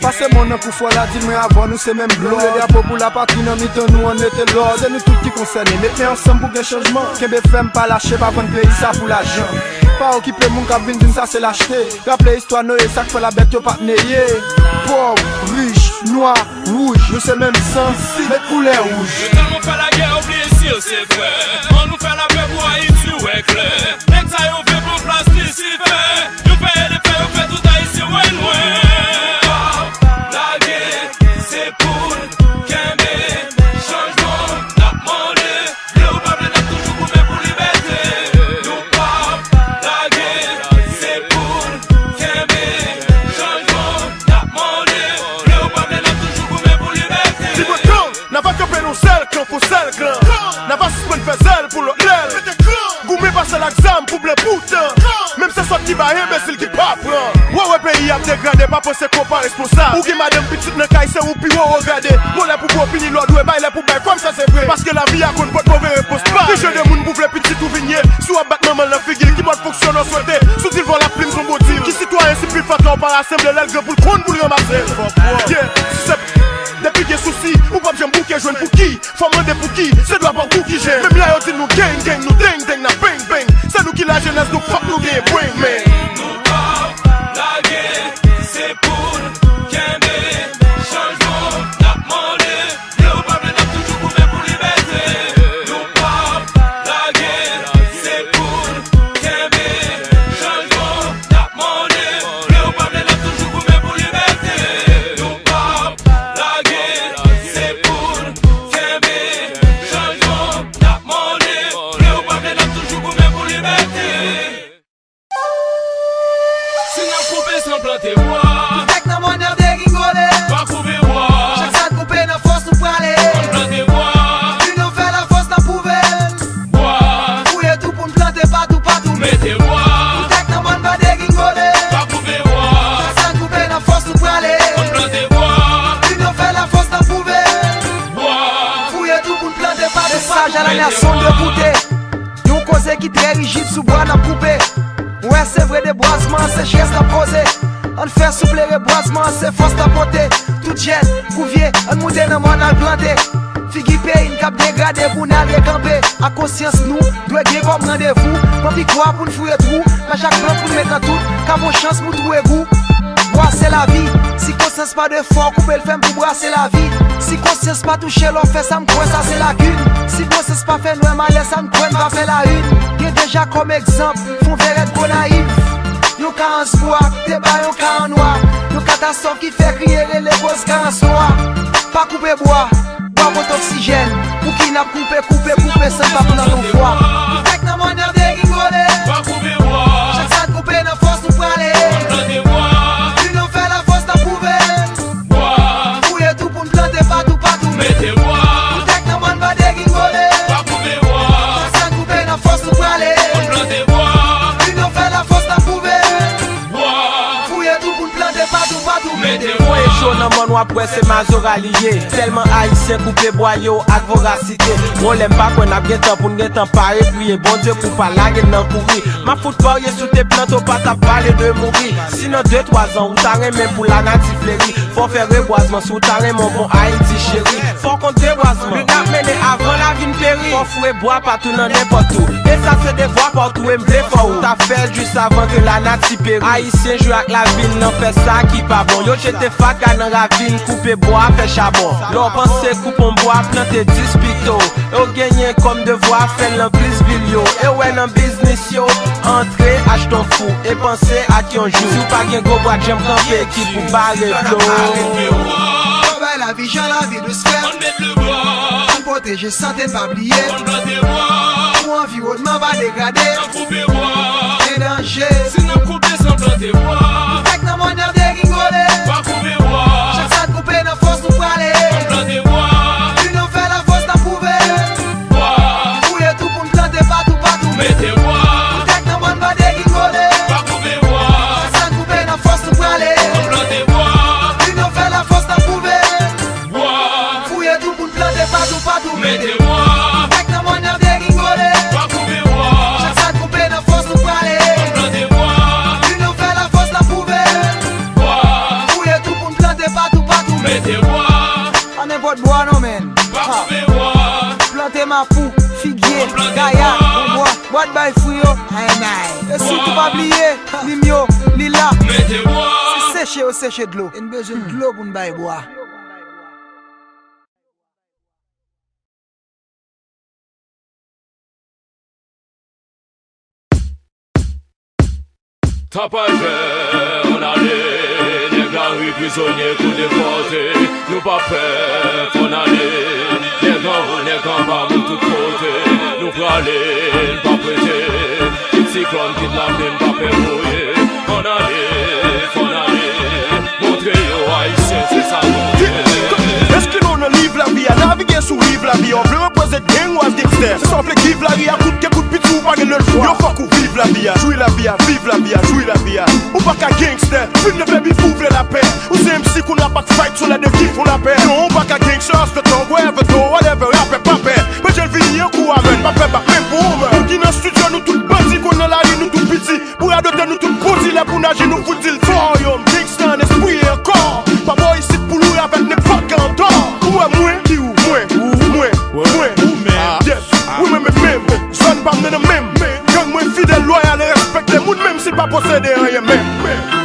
Pase mwen nan kou fò la, di mwen avan nou se menm blòd. Nou le drapo pou lapatri nan mitan nou, ann mete lòd. Se nou tout ki konsène. Met men ansanm pou gen chanjman. Kenbe fèm, pa lache, pa vann peyi sa pou lajan. Pa okipe moun k ap vin di n sa se lachte. Raple istwa Noye, sa k fè labèt yo pa t neye. Pòv, rich, nwa, wouj, nou se menm san, met koulè wouj. Yo tèlman fè lagè, yo bliye si yo se frè. Ann nou fè lapè pou Ayiti wè klè. Nèg sa yo vle pran plas Lisifè. Yo fè ede fè, yo fè tout Ayisyen wè nwè. Nou p ap lage, se pou n kenbe chanjman n ap mande. Vle ou pa vle, n ap toujou goumen pou libète. Nou p ap lage, se pou n kenbe chanjman n ap mande. Vle ou pa vle, n ap toujou goumen pou libète. Ti bout kan, n ava kanpe nan sèl kan, fon sèl kan. N ava sispann fè zèl pou lòt lèl. Goumen pa sèl ak zam pou blan pou tan. Menm se sòt ki bay, enbesil ki pa pran. Wè, wè, peyi ap degrade, pa panse ke w pa responsab. Ou gen madanm, pitit nan kay, se ou pi wo, wo grade. Bon, lè pou bo pini lòd, ou e bay, lè pou bay, kòm sa se vre. Paske lavi a konn pot move repons pa. Ki jan de moun pou vle pitit ou vin ye? Si w ap bat manman l nan figi l, ki mòd fonksyonè w swete? Si w di l vòl ak plim, s on bon dil. Ki sitwayen si pil fatra w pa rasanble, lè l gran pou l konn pou l ranmase l? Yeah, si se depi gen sousi, ou p ap janm bouke jwenn pou ki? Fò mande pou ki? Se dwa pa w pou ki jen? Menm lè yo di nou gang gang, nou deng deng, n ap bang bang. Se nou ki lajenès, donk fòk nou genyen bweng, men. Nou p ap lage, se pou Laj a la nason dwe koute. Yon koze ki trè rijid sou bwa n ap koupe. Ou wè, se vre debwazman an se jès n ap koze. Ann fè souple rebwazman an se fòs n ap pote. Tout jèn kou vye, ann moute nan mòn al plante. Figi peyi n k ap degrade pou n al rekanpe. Ak konsyans nou dwe gen kòm randevou. Pran pikwa pou n fouye twou. Nan chak plant pou n met nan tout. Kab on chans pou twou egou. Bwa se lavi. Si konsyans pa de fò, koupe l fèm pou bwa se lavi. Si konsyans pa touche lè w fè sa, m kwè sa se lakin. Si konsyans pa fè n wè malè sa, m kwè n va fè la une. Gen deja kòm egzanp, fon vèrèt Gonayiv. Yon ka an bwa, te ba yon ka an nwa. Yon katastwòf ki fè kriye rele koz ka an nwa. Pa koupe bwa, bwa pote oksijèn. Pouki n ap koupe, koupe, koupe san n pa pran yon fwa? Tout tèt nan mòn nan degingole. Chak sa n koupe nan fòs nou prale. Wi nou fè lafòs n ap pwouve. Fouye tou pou n plante patou, patou. Mete bwa. Tout tèt nan mòn nan degingole. Chak sa n koupe nan fòs nou prale. Wi nou fè lafòs n ap pwouve. Fouye tou pou n plante patou, patou. Mete bwa. Voye cho nan mòn w ap wè se mazora li ye. Tèlman Ayisyen koupe bwa yo ak vorasite. Bon, lè m pa kwè n ap gen tan pou n gen tan pare, priye Bondye pou pa lage n nan kouri. M ap fout parye sou te plant ou pa t ap pale de mouri. Si nan de twa zan ou ta renmen pou lanati fleri, fò w fè rebwazman si w ta renmen yon bon Ayiti cheri. Fò w kont debwazman nou t ap mennen avan lavi n peri. Fò w foure bwa patou nan nenpòt twou. E sa se devwa pa w tou e m vle fè w ta fè l jis avan ke lanati peri. Ayisyen jwe ak lavi n nan fè sa ki pa bon. Yo jete fatra nan ravin, koupe bwa, fè chabon. Lè w panse koupe yon bwa, plante dis pito. E w genyen kòm devwa fè l nan plis vil yo. E w wè nan biznis yo, antre, achte yon fou. E panse ak yon jou, si w pa gen gwo bwa, janm kanpe ki pou bare dlo. Ann bay lavi jan lavi dous fè. Ann pwoteje sante n pa bliye. Pou anviwònman pa degrade. Gen danje. Si n ap koupe san plante bwa. Tout tèt nan mòn nan degingole. Chak sa n koupe nan fòs nou prale. Wi nou fè lafòs n ap pwouve. Fouye tou pou n plante patou, patou. Mete bwa. Tout tèt nan mòn nan degingole. Chak sa n koupe nan fòs nou prale. Wi nou fè lafòs n ap pwouve. Fouye tou pou n plante patou, patou. Mete bwa. Tout tèt nan mòn nan degingole. Chak sa n koupe nan fòs nou prale. Wi nou fè lafòs n ap pwouve. Fouye tou pou n plante patou, patou. Mete bwa. Pa nenpòt bwa non, men. Plante mapou, figye, gaya, bon bwa, bwa t bay fwi yo, ayayay. E sitou pa bliye, lim yo, li la. Se seche yo seche dlo. E n bezwen dlo pou n bay bwa. Tapajè, ann ale, nèg lari prizonye kou depòte. Nou p ap pè, fò n ale. Nèg anwo, nèg anba, moun tout kote. Nou prale, n p ap rete. Kit siklòn, kit lapli, n p ap pè mouye. Ann ale, fò n ale. Montre yo Ayisyen se sa nou ye. Eskino nan liv lavi a, navige sou riv lavi a. W vle reprezante gang ou as gangstè? Se sa w vle, give lari a, kout ke kout piti, ou pa gen lechwa. Yo fòk ou viv lavi a, jwi lavi a, viv lavi a, jwi lavi a. Ou pa ka gangstè, fin leve bif ou vle lapè. Ou se M C kounye a, pa k fight, sou lè de ki fon lapè. Non, ou pa ka gangstè, as the tongue, wherever, though, whatever, rapè pa pè. Mwen jen vini an kou amèn, pa fè bak men pou ou men. Ou ki nan estidyo, nou tout bandi, konn nan lari, nou tout piti. Pou radote nou tout bon dilè pou n aji nou fout di l fò. Yo m gangsta an espri e an kò. Pa bò isit pou loure avèk nenpòt ka an tò. Ou wè mwen, ki ou? Mwen, ou, mwen, mwen. Ou menm. Ah, yes. Wi, mwen menm, menm. Zòn pa m nan nan menm. Gang mwen fidèl, lwayal e respekte moun menm si l pa posede anyen menm.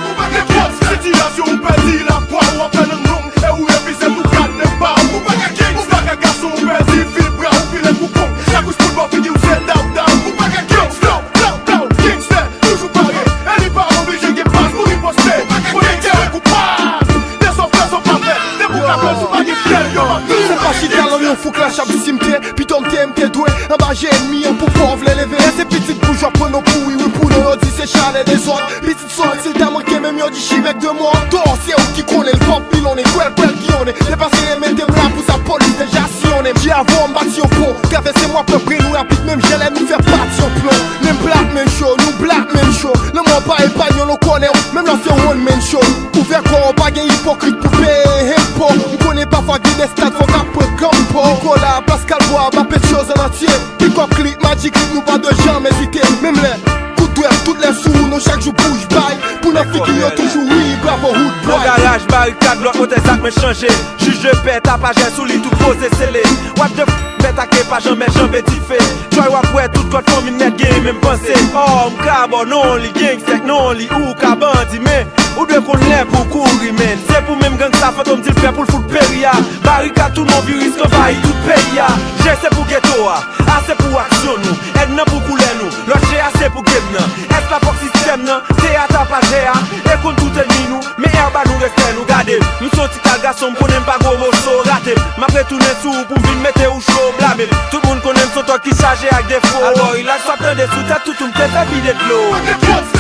Ou pa gen fòs, sitiyasyon ou pèdi lafwa ou ap fè nan non. E ou refize tou gade pa w. Ou pa ka gangsta, ou pa ka gason, ou pèdi fil bra, ou file kou kong. Sa kouch poul bò figi w se dab dab. Ou pa ka gangsta, dab dab, gangsta, toujou pare. E li pa oblije gen baz pou riposte. Ou pa ka gangsta, koupab. Dezòf fè sa w pa fè. Depi w ka fè, si w pa gen fyèl, yo p ap. Se pa chita lòm yon fou klach ap simte. Pito m te, m te dwe. Anba je ènmi an pou pòv lè leve. Lè se pitit boujwa pran non pou wi, wi pou non, yo di se chalè dezòd. Pitit sòti l ta manke menm yo di chimèk de mò. Dò se ou ki konnen l p ap pilonnen. Kwèl kwèl giyonnen. Depase e mete m la pou sa polis deja siyonnen. M di avan w m bati yon pon. Travèse mwa pèp ren nou rapid menm jan lè nou fè pati yon plon. Menm plat menm cho, nou blak menm cho. Lanmò pa epanyòl ou konnen w. Menm lè w se one man show. Ouvè kò w pa gen ipokrit pou peye enpo. M konnen pafwa gen de stad fòk ap pran kanm. Nikola, Pascal Bois, Mapetcho, Zannantye. Pikòp klik, Magic Click, nou pa dwe janm ezite. Menm lè kout dwèt, tout lè sou ou, nou chak jou bouch bay. Pou nan figi yo toujou ri, bravo, hood boy. Nan garaj, barikad, lòt kote, zak men chanje. Jij de pè, tapajè sou li, tout koze sele. What the f, mèt ake, pa janmè janbe dife. Try w ap wè, tout kòd fanmi nèt gen menm panse. Ò, m ka bò non li, gangstè k non li, ou ka bandi, men ou dwe konn lè pou kouri, men. Se pou menm gang sa, Fantom di l prè pou l fout peri a. Barikad, tout non viris k anvayi tout peyi a. G se pou geto a, A se pou aksyon nou, N nan pou koulè nou, lòt G a se pou game nan. S la pòk sistèm nan, T a tapajè a, e konn tout ènmi nou, men R ba nou respè nou. Gade, m se yon ti kal gason, m konnen m pa gwo moso, rate m. M ap retounen sou ou pou m vin mete ou cho, blame m. Tout moun konnen m se yon tòg ki chaje ak defo. Alò, rilaks, w ap tande sou tèt tout ou m te fè vide dlo.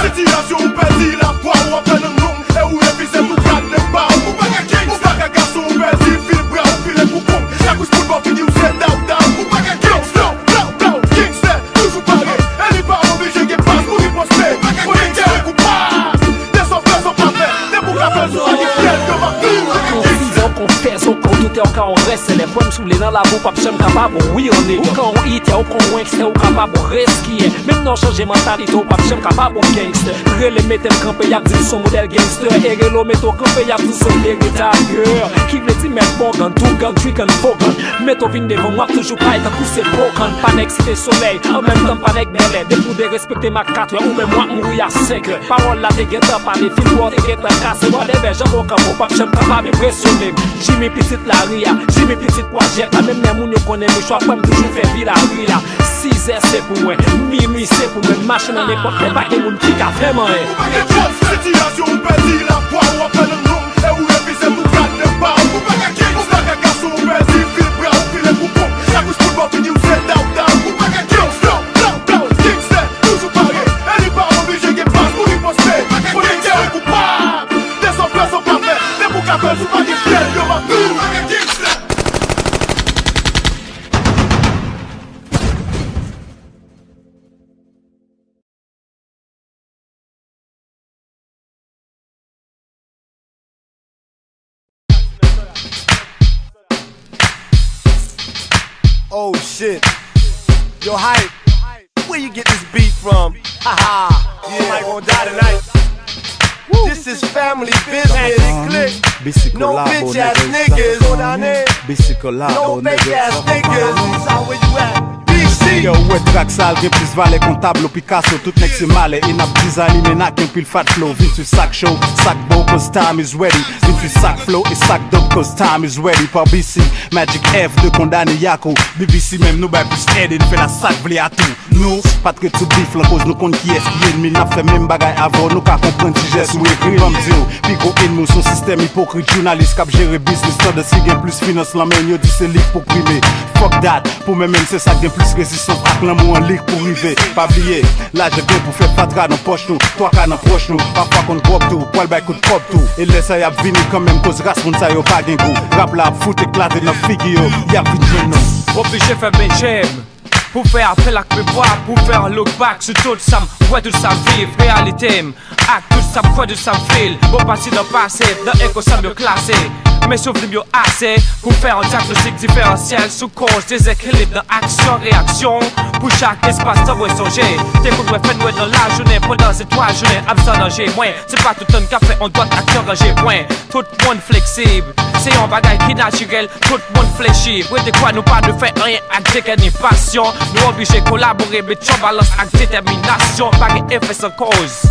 Sitiyasyon ou pèdi lafwa, w ap fè nan nou, e ou refize pou gade pa w. Ou pa ka gason, ou pèdi fil bra, ou file pou kong. Chak ou sou bò figi w se daw daw. Ou pa ka gangsta, daw daw, gangsta. Toujou pare, e li pa oblije gen pas pou riposte. Konnen ke ou koupab de sa w fè, sa w pa fè. Depi w ka fè l, ou pa gen pyèl, yo pa fil. Ou ka yon fizè, ou ka yon fèzè, ou ka yon doutè, ou ka yon rèsèlè. Kwè m, si w vle nan lavi, w p ap janm kapab, wi, on nèg. Ou ka yon itè, ou ka yon wenkstè, ou kapab, ou reskiyen. Menm nan w chanje mantalite, ou p ap janm kapab, on gangstè. Rele mete l kanpe, y ap di l se yon modèl gangstè. E rele w mete w kanpe, y ap di l se yon veritab gè. Ki vle di mèt bon gang, tou gang, twi gang, fo gang. Mete w vin devan m, w ap toujou pale tankou se po kann. Pa nèg Site Solèy, an menm tan pa nèg Bèlè. Depi w derespekte m ak kat wè, ou menm w ap mouri a senk è. Pawòl la te gentan pale, fil bò te gentan kase. Whatever, jan bon kanpe, w p ap janm kapab enpresyone m. Jimmy pitit lari a, Jimmy pitit pwajèt la. Menm lè moun yo konnen mouchwa, kwè m toujou fè vi lari a. Sizè se pou mwen, minui se pou mwen. M mache nan nenpòt lè, pa gen moun ki ka fè m anyen. Ou pa gen chans, sitiyasyon ou pèdi lafwa, w ap fè nan nou, e ou refize pou gade pa w. Ou pa ka gason, ou pèdi fil bra, ou file pou kong. Chak ou sou bò figi w se daw daw. Ou pa ka gangsta, daw daw, gangsta. Toujou pare, e li pa oblije gen pas pou riposte. Konnen ke ou koupab de sa w fè, sa w pa fè. Depi w ka fè l, si w pa gen pyèl, yo pa fil. Ou pa ka gangsta. Oh shit. Yo, Hype, where you get this beat from? Haha. Yeah. Somebody gon' die tonight. This is family business. Bisi kolabo, nègre. No bitch ass niggas. Bisi kolabo, nègre. No fake ass niggas. Yo, ou wè trak sa l gen plis valè ke yon tablo Picasso. Tout nèg se malè e n ap dizanime n ak yon pil fat flow. Vin swiv sa k cho, sa k bon, cause time is ready. Vin swiv sa k flow e sa k dope, cause time is ready. Pa B C, Magic F, de kondane Yako. B B C menm nou bay plis èd e n fè la sa k vle a tou. Nou pa t ret sou bif lan koz nou konn kiyès ki ènmi n. N ap fè menm bagay avè w, nou ka konprann ti jès ou ekri. Ban m di w, pi gwo ènmi w se yon sistèm ipokrit jounalis k ap jere biznis tandans ki gen plis finans lan men yo di se li k pou prime. Fuck that, pou mwen menm se sa k gen plis rezistans ak lanmou an li k pou rive. Pa bliye, lajan gen pou fè fatra nan pòch nou, twa ka nan pwòch nou, pafwa konn gwòg tou, pral bay kout kòb tou. E lè sa y ap vini kanmenm koz ras moun sa yo pa gen gou. Rap la ap fout eklate nan figi yo, y ap vin jwenn nou. Oblije fèmen je m pou fè apèl ak memwa, pou fè yon look back sou tout sa m wè, tout sa m viv, reyalite m, ak tout sa m kwè, tout sa m feel. Bon, pase nan pase, nan enkonsan m yo klase. Men souvni m yo ase pou fè yon dyagnostik diferansyèl sou koz dezekilib nan aksyon, reyaksyon. Pou chak espas tan mwen sonje, te konn wè fènwè nan lajounen, pandan se twa jounen ap san danje. Mwen, se pa tout tan n ka fè yon dwat ak yon ranje pwen. Tout moun fleksib, se yon bagay ki natirèl. Tout moun flechi, rete kwè nou pa dwe fè anyen ak degè ni pasyon. Nou oblije kolabore, met yon balans ak detèminasyon. Pa gen efè san koz.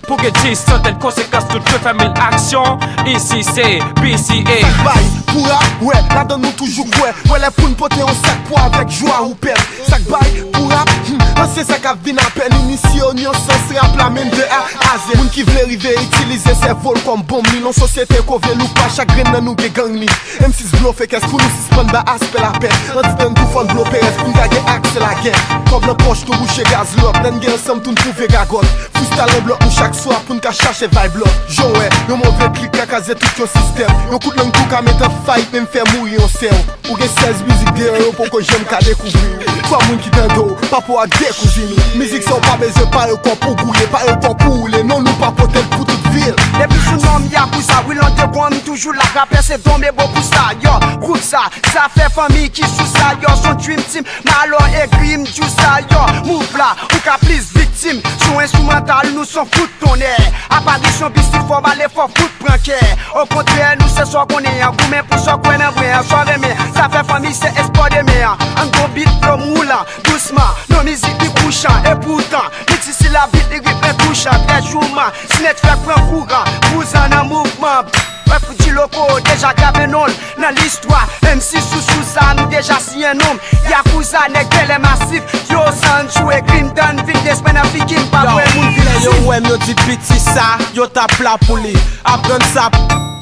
Pou gen dis santèn konsekans, nou dwe fè mil aksyon. Isi se B C A. Sa k bay pou rap, wè, ladan nou toujou kwè. Wè lè pou n pote yon sak pwa avèk jwa ou pèn. Sa k bay pou rap, hmm, an se sa k ap vin apèn. Inisye yo nan sans rap la, menm de A a Z. Moun ki vle rive itilize sèvo l kòm bonm li. Nan sosyete ko vle look pa, chak grenn nan nou gen gang li. M sis blofe kès pou nou sispann ba aspè lapè. An ti tan n tou fò n blo perèz pou n ka gen aksè lagè. Kòb nan pòch nou bouche gaz lòt. Lè n gen ansanm tou n twouve gagòt. Freestyle an blòk nou chak swa pou n ka chache vibe lòt. Jan w wè, yon move klik ka kraze tout yon sistèm. Yon kout lang tou ka met an fayit, menm fè mouri yon sè w. Ou gen sèz mizik deyò yo poko janm ka dekouvri w. Twa moun ki tande w, pa pou ak de kouzin ou. Mizik sa w pa bezwen pare kò pou gouye, pare kò pou woule. Non, nou pa pote l pou tout Depi sou non m Yakuza, Wilande Gon, m toujou la. Rapè se don, me bon pou sa, yo. Gwoup sa, Zafè Fanmi ki sou sa, yo. Son Dream Team, Malo egri, m di w sa, yo. Move la, ou ka plis viktim. Sou enstrimantal, nou son fout tonnè. Aparisyon Beastie fò, bale fò, fout pran kè. Okontrè, nou se sa w konnen an. Goumen pou sa w kwè nan bren an. Sa w renmen, Zafè Fanmi se espò demen an. An gon beat, flow m woulan, dousman. Non mizik li kouchan, e poutan. Miti silab, beat li ritm entouchan, trè jouman. Si netwòk pran kouran, vouzan nan mouvman. Wè pou di loko, deja grave non l nan listwa. M C sou sou sa, m deja siyen non m. Yakuza, nèg bèlè masif, yo san jou e grim dan, vin desmen nan figi m, pa wè moun vin yo di. Wè m yo di piti sa, yo t ap la pou li. Aprann sa,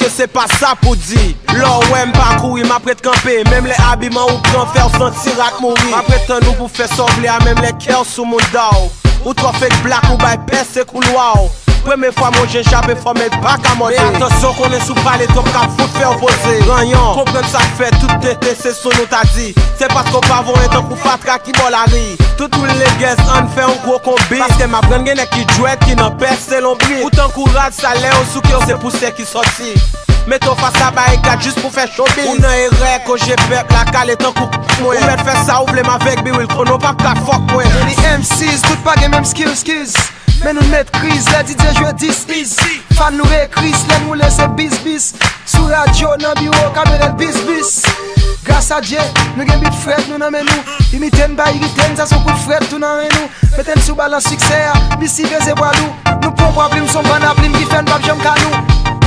ke se pa sa pou di. Lè w wè m pa kouri, m ap ret kanpe. Menm lè abiman ou pran fè w santi rat mouri. M ap ret tann ou pou fè sa w vle a, menm lè kè w sou mouda w. Ou twò fake black, ou bay pès se koulwa w. Premye fwa mwen jwenn chape fòm el pa ka mòde. Men atansyon, konnen si w pale twòp k ap fout fè w poze. Ganyan, konprann sa k fè tout tete se sou nou ta di. Se paske w pa voye tankou fatra ki bò lari. Tout wil legèz ann fè yon gwo konbit. Paske m aprann gen nèg ki djwèt ki nan pès se lonbrit. Ou tankou rad sa lè yo souke w se pousè ki sòti. Mete w fas a barikad jis pou fè showbiz. Ou nan erè koze pèp la kale tankou mwen. Ou mèt fè sa ou vle m avèk biwil konnen w p ap ka fòk mwen. Johnny M Cs, tout pa gen menm skills, skills. Men nou met kriz, lè D J jwe dis is. Fan nou rekris, lè n woule se bis bis. Sou radyo, nan biwo, kamyonèt bis bis. Gras a Dye, nou gen bit frèt nou nan men nou. Imite n pa irite n, sa se yon kout frèt tou nan ren nou. Mete n sou balans siksè a, misi peze pwa lou. Nou pon pwa plim, se yon bann a plim ki fè n p ap janm ka nou.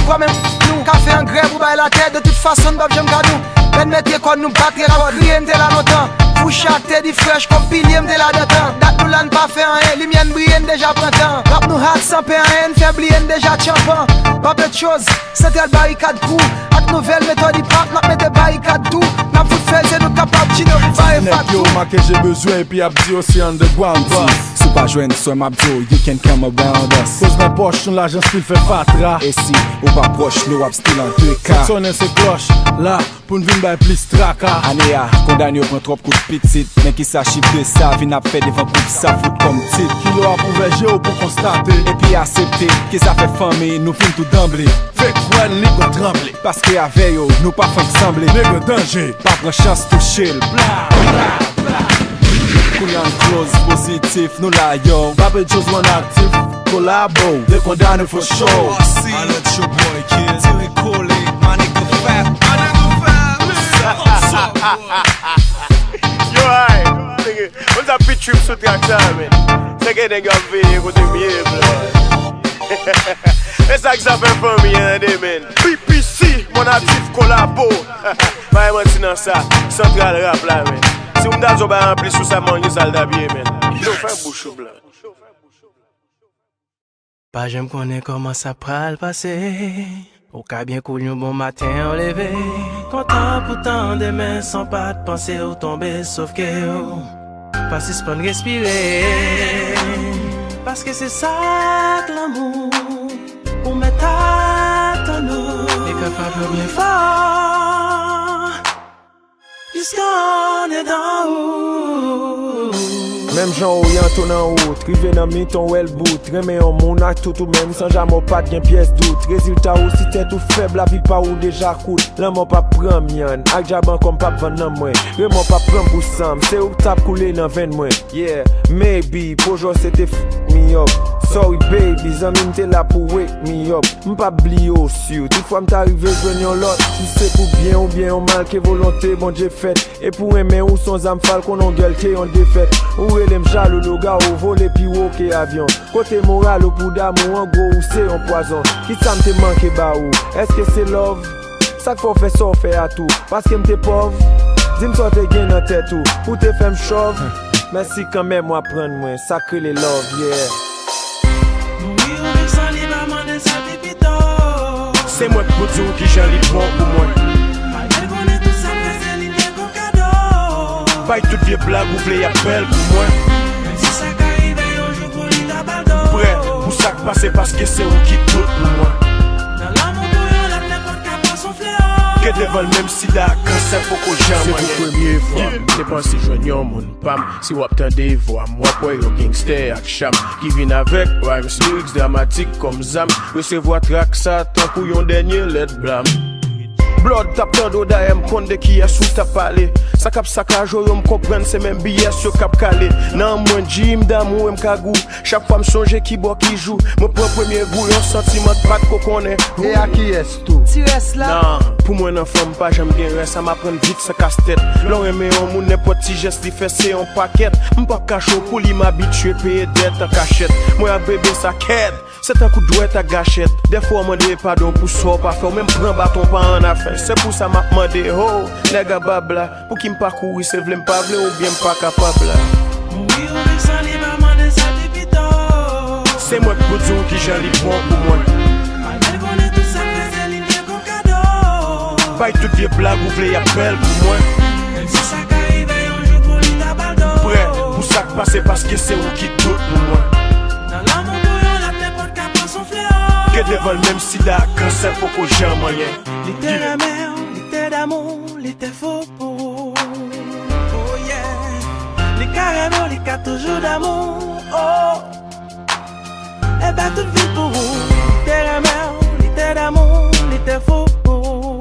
Kwè menm nou ka fè an grèv ou bay latè, de tout fason n p ap janm ka nou. Lè n mete kò n nou bat rèkòd, kriye n te la lontan. Fouchak te di frèch kòm pilye m te la dantan. Dat nou la n pa fè anyen, limyè n briye n deja pran tan. Rap nou hot san pè anyen, n fè bliye n deja tchanpan. Pape choz, santral barikad kou. Ak nouvèl metòd hip hop, n ap mete barikad tou. N ap fout fè se nou kapab, Chino pou bare fat tou. Nèg yo make je bezwen epi ap di yo se underground boss. Si w pa jwenn swen m ap di w, you can come around us. Koz nan pòch nou lajan still fè fatra. E si ou pa pwòch nou w ap still an de ka. Sonnen se klòch la pou n vin bay plis traka. Ane a, kondane yo pran twòp kout pitit. Men kisa chif de sa vin ap fè devan koup sa fout kòm tit? Kilo ap ouvè je w pou konstate. Epi aksepte ke zafè fanmi nou vin tou danble. Fake friend li pran tranble. Paske avè yo, nou pa fenk sanble. Nèg danje, pa pran chans touche l. Bla, bla, bla. Kounye a n close pozitif, nou la yo. Pape Joe one aktif, kolabo, de kondane for show. Alert your boy, kid. Terry Coley, my nigga Fab. My nigga Fab. What's up, boy? Yo, ay, nèg, moun sa pitchim sou track sa, men. Se gen nèg yo ap veye kote m ye, bro. E sa k zafè fanmi an, tande, men. P P C, mon aktif kolabo. Pa gen manti nan sa. Santral rap la, men. Si w m ta di w bay anplis sou sa, m wè sa l t ap ye, men. Yo, fè bouch ou blan. Pa janm konnen kòman sa pral pase. Ou ka byen cool yon bon maten w leve. Kontan pou tan demen san pa t panse w tonbe. Sòf ke w pa sispann respire. Paske se sa k lanmou. Ou mèt atann ou. E kapab yo byen fò. Jiska w andedan ou. Menm jan Oryan tou nan wout, rive nan mitan w wè l bout. Renmen yon moun ak tout ou menm, san jamè w pa t gen pyès dout. Rezilta ou si tèt ou fèb, lavi pa ou deja kout. Lanmò p ap pran myann, ak djab ankò m p ap vann nanm mwen. Remò p ap pran m pou sanm, se ou k t ap koule nan venn mwen. Yeah, maybe, pwojè w se te f me up. Sorry baby, zanmi m te la pou wake me up. M p ap bliye w si w toutfwa m ta rive jwenn yon lòt. Si se pou byen oubyen yon mal, ke volonte Bondye fèt. E pou renmen ou s on zam fal, konnen yon gèl ke yon defèt. Ou rele m jalou, lougarou vole pi wo ke avyon. Kote moral ou pou damou, an gwo ou se yon pwazon. Kisa m te manke ba ou? Èske se love? Sa k fè w fè sa w fè a tou? Paske m te pòv? Di m sa w te gen nan tèt ou pou te fè m chòv. Mèsi kanmenm w aprann mwen sa k rele love, yeah. Mouri ou viv san li pa mande sa pi pito. Se mwen k pou di w kijan li bon pou mwen. Malgre l konnen tout sa l fè se li te gon kado. Bay tout vye blag ou vle y ap bèl pou mwen. Menm si sa ka rive yon jou pou li ta ba l do. Prè pou sa k pase paske se ou ki tout pou mwen. Nan lanmou pou yon lòt nenpòt ka pran son flewo. Devan l menm sida ak kansè poko janm anyen. Se pou premye fwa m te panse jwenn yon moun pa m. Si w ap tande vwa m, w ap wè yon gangstè ak cham ki vin avèk rhymes, lyrics dramatik kòm zam. Resevwa trak sa tankou yon dènye lèt blam. Blood t ap tande w, dayè m konn de kiyès ou t ap pale. Sa k ap sakaje w yo, m konprann se menm B S yo k ap kale. Nan mwen, Jim damou e m kagou. Chak fwa m sonje ki bò ki jou, mwen pran premye gou, yon santiman k pa t ko konnen. E a kiyès tou? Ti rès la. Nan, pou mwen nan fanm pa janm gen rès, sa m aprann vit san kastèt. Lè w renmen yon moun, nenpòt ti jès li fè se yon pakèt. M p ap kache w pou li, m abitye peye dèt an kachèt. Mwen ak bebe sa kèt, se tankou dwèt ak gachèt. Dèfwa w mande padon pou sa w pa fè, w menm pran baton pa an afè. Se pou sa m ap mande, ho, nèg a bab la. Pouki m pa kouri, se vle m pa vle oubyen m pa kapab la? Mouri ou viv san li pa mande sa pi pito. Se mwen k pou di w kijan li bon pou mwen. Malgre l konnen tout sa k fè se li m te ko kado. Bay tout vye blag ou vle y ap bèl pou mwen. Menm si sa ka rive yon jou pou li ta ba l do. Prè pou sa k pase paske se ou ki tout pou mwen. Nan lanmou pou yon lòt nenpòt ka pran son fleo. Ke devan l menm sida ak kansè poko janm anyen. Li te renmen w, li te damou, li te fou pou ou. Oh yeah. Li ka renmen w, li ka toujou damou. Oh. E ba tout vi l pou ou. Li te renmen w, li te damou, li te fou pou ou.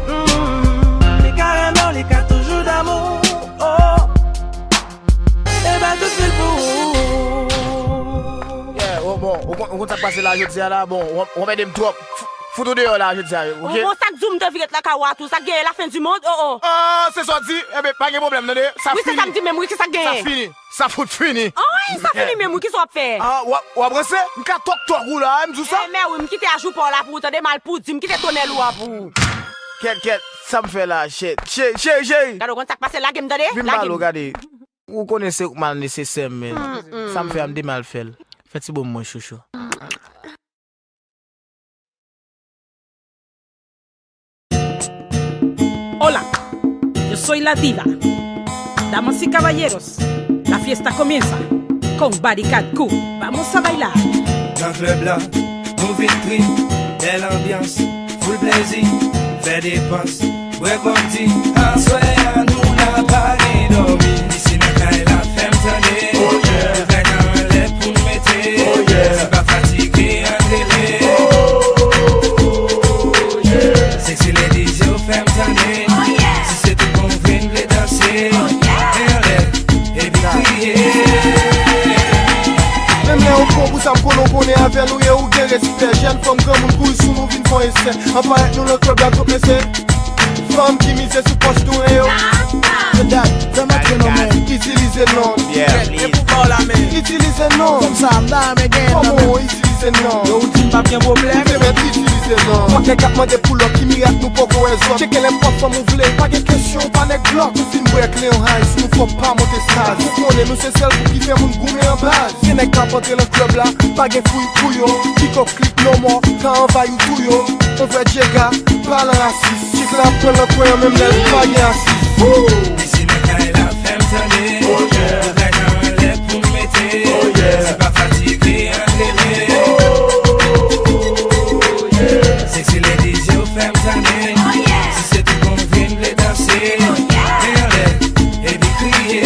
Mm. Li ka renmen w, li ka toujou damou. Oh. E ba tout vi l pou ou. Yeah, oh, bon, ou konn, ou konn sa k pase la jodi a la, bon, ou, ou anmède m twòp. Fout ou deyò la jodi a, ok? Bon, sa k di w m te vire t lakay ou a tou, sa k genyen, la fin du monde, oh, oh. Ah, se sa w di? Enben, pa gen pwoblèm, tande. Sa fini. Wi, se sa m di menm, wi, ki sa k genyen? Sa fini. Sa fout fini. Ah, wi, sa fini menm, wi, ki sa w ap fè? Ah, w ap, w ap ranse? M ka tòk tòk ou la, m di w sa. Eh, men wi, m kite ajou pa w la pou ou, tande, malpoudi, m kite tonèl ou a pou ou. Kèt, kèt, sa m fè la, cheri, cheri, cheri, cheri. Gade, w konn sa k pase, lage m, tande. Vin pale w, gade. Ou konnen se ou k mal nesesè, men. Sa m fè a, m te mal fè l. Fè ti bonm mwen, chouchou. Hola, yo soy la diva, damas y caballeros, la fiesta comienza con Bodycat Cool. Vamos a bailar. Nan klèb la, nou vin trip, bèl anbyans, full plezi, fè depans. Bwè kòm di, aswè a nou la pa gen dòmi. Isi nan kay la fè m tande. Oh yeah. Tout bagay anlè pou n mete. Oh yeah. Si pa fatige, ann rele. Oh yeah. Sexy ladies yo fè m tande. Oh yeah. Si se tout bon vre n vle danse. Oh yeah. Men anlè, epi kriye. Menm lè ou pran pou sa m konnen w konnen avè nou ye ou gen respè. Jèn fanm granmoun kouri sou nou vin fè yon esè. Anparèt nou nan klèb la twò prese. Fanm ki mize sou pòch nou e yo. Se dat, fè m antre nan men. Itilize non. Yeah, please. Itilize non. Kòm sa, m ta renmen genyen nan men. Kòman w itilize non? Yo, ou di m p ap gen pwoblèm. Ou te mèt itilize non. Fòk nèg k ap mande pou lòt, ki mirak nou poko wè zòt. Tcheke nenpòt fanm ou vle. Pa gen kesyon, pa nèg blòk. Nou fin bwè Cleon High, si nou fò pa monte staz. Ou konnen nou se sèl gwoup ki fè moun goumen an baz. Gen nèg k ap antre nan klèb la, pa gen fouy pou yo. Kiko klik no more, ka anvayi w tou yo. On vrè djega, pa lan rasis. Chik la ap pran nan kwen an menm lè l pa gen asis. Isi nan kay la fè m tande. Tout bagay anlè pou n mete. Si pa fatige, ann rele. Sexy ladies yo fè m tande. Si se tout bon vre n vle danse. Men anlè, epi kriye.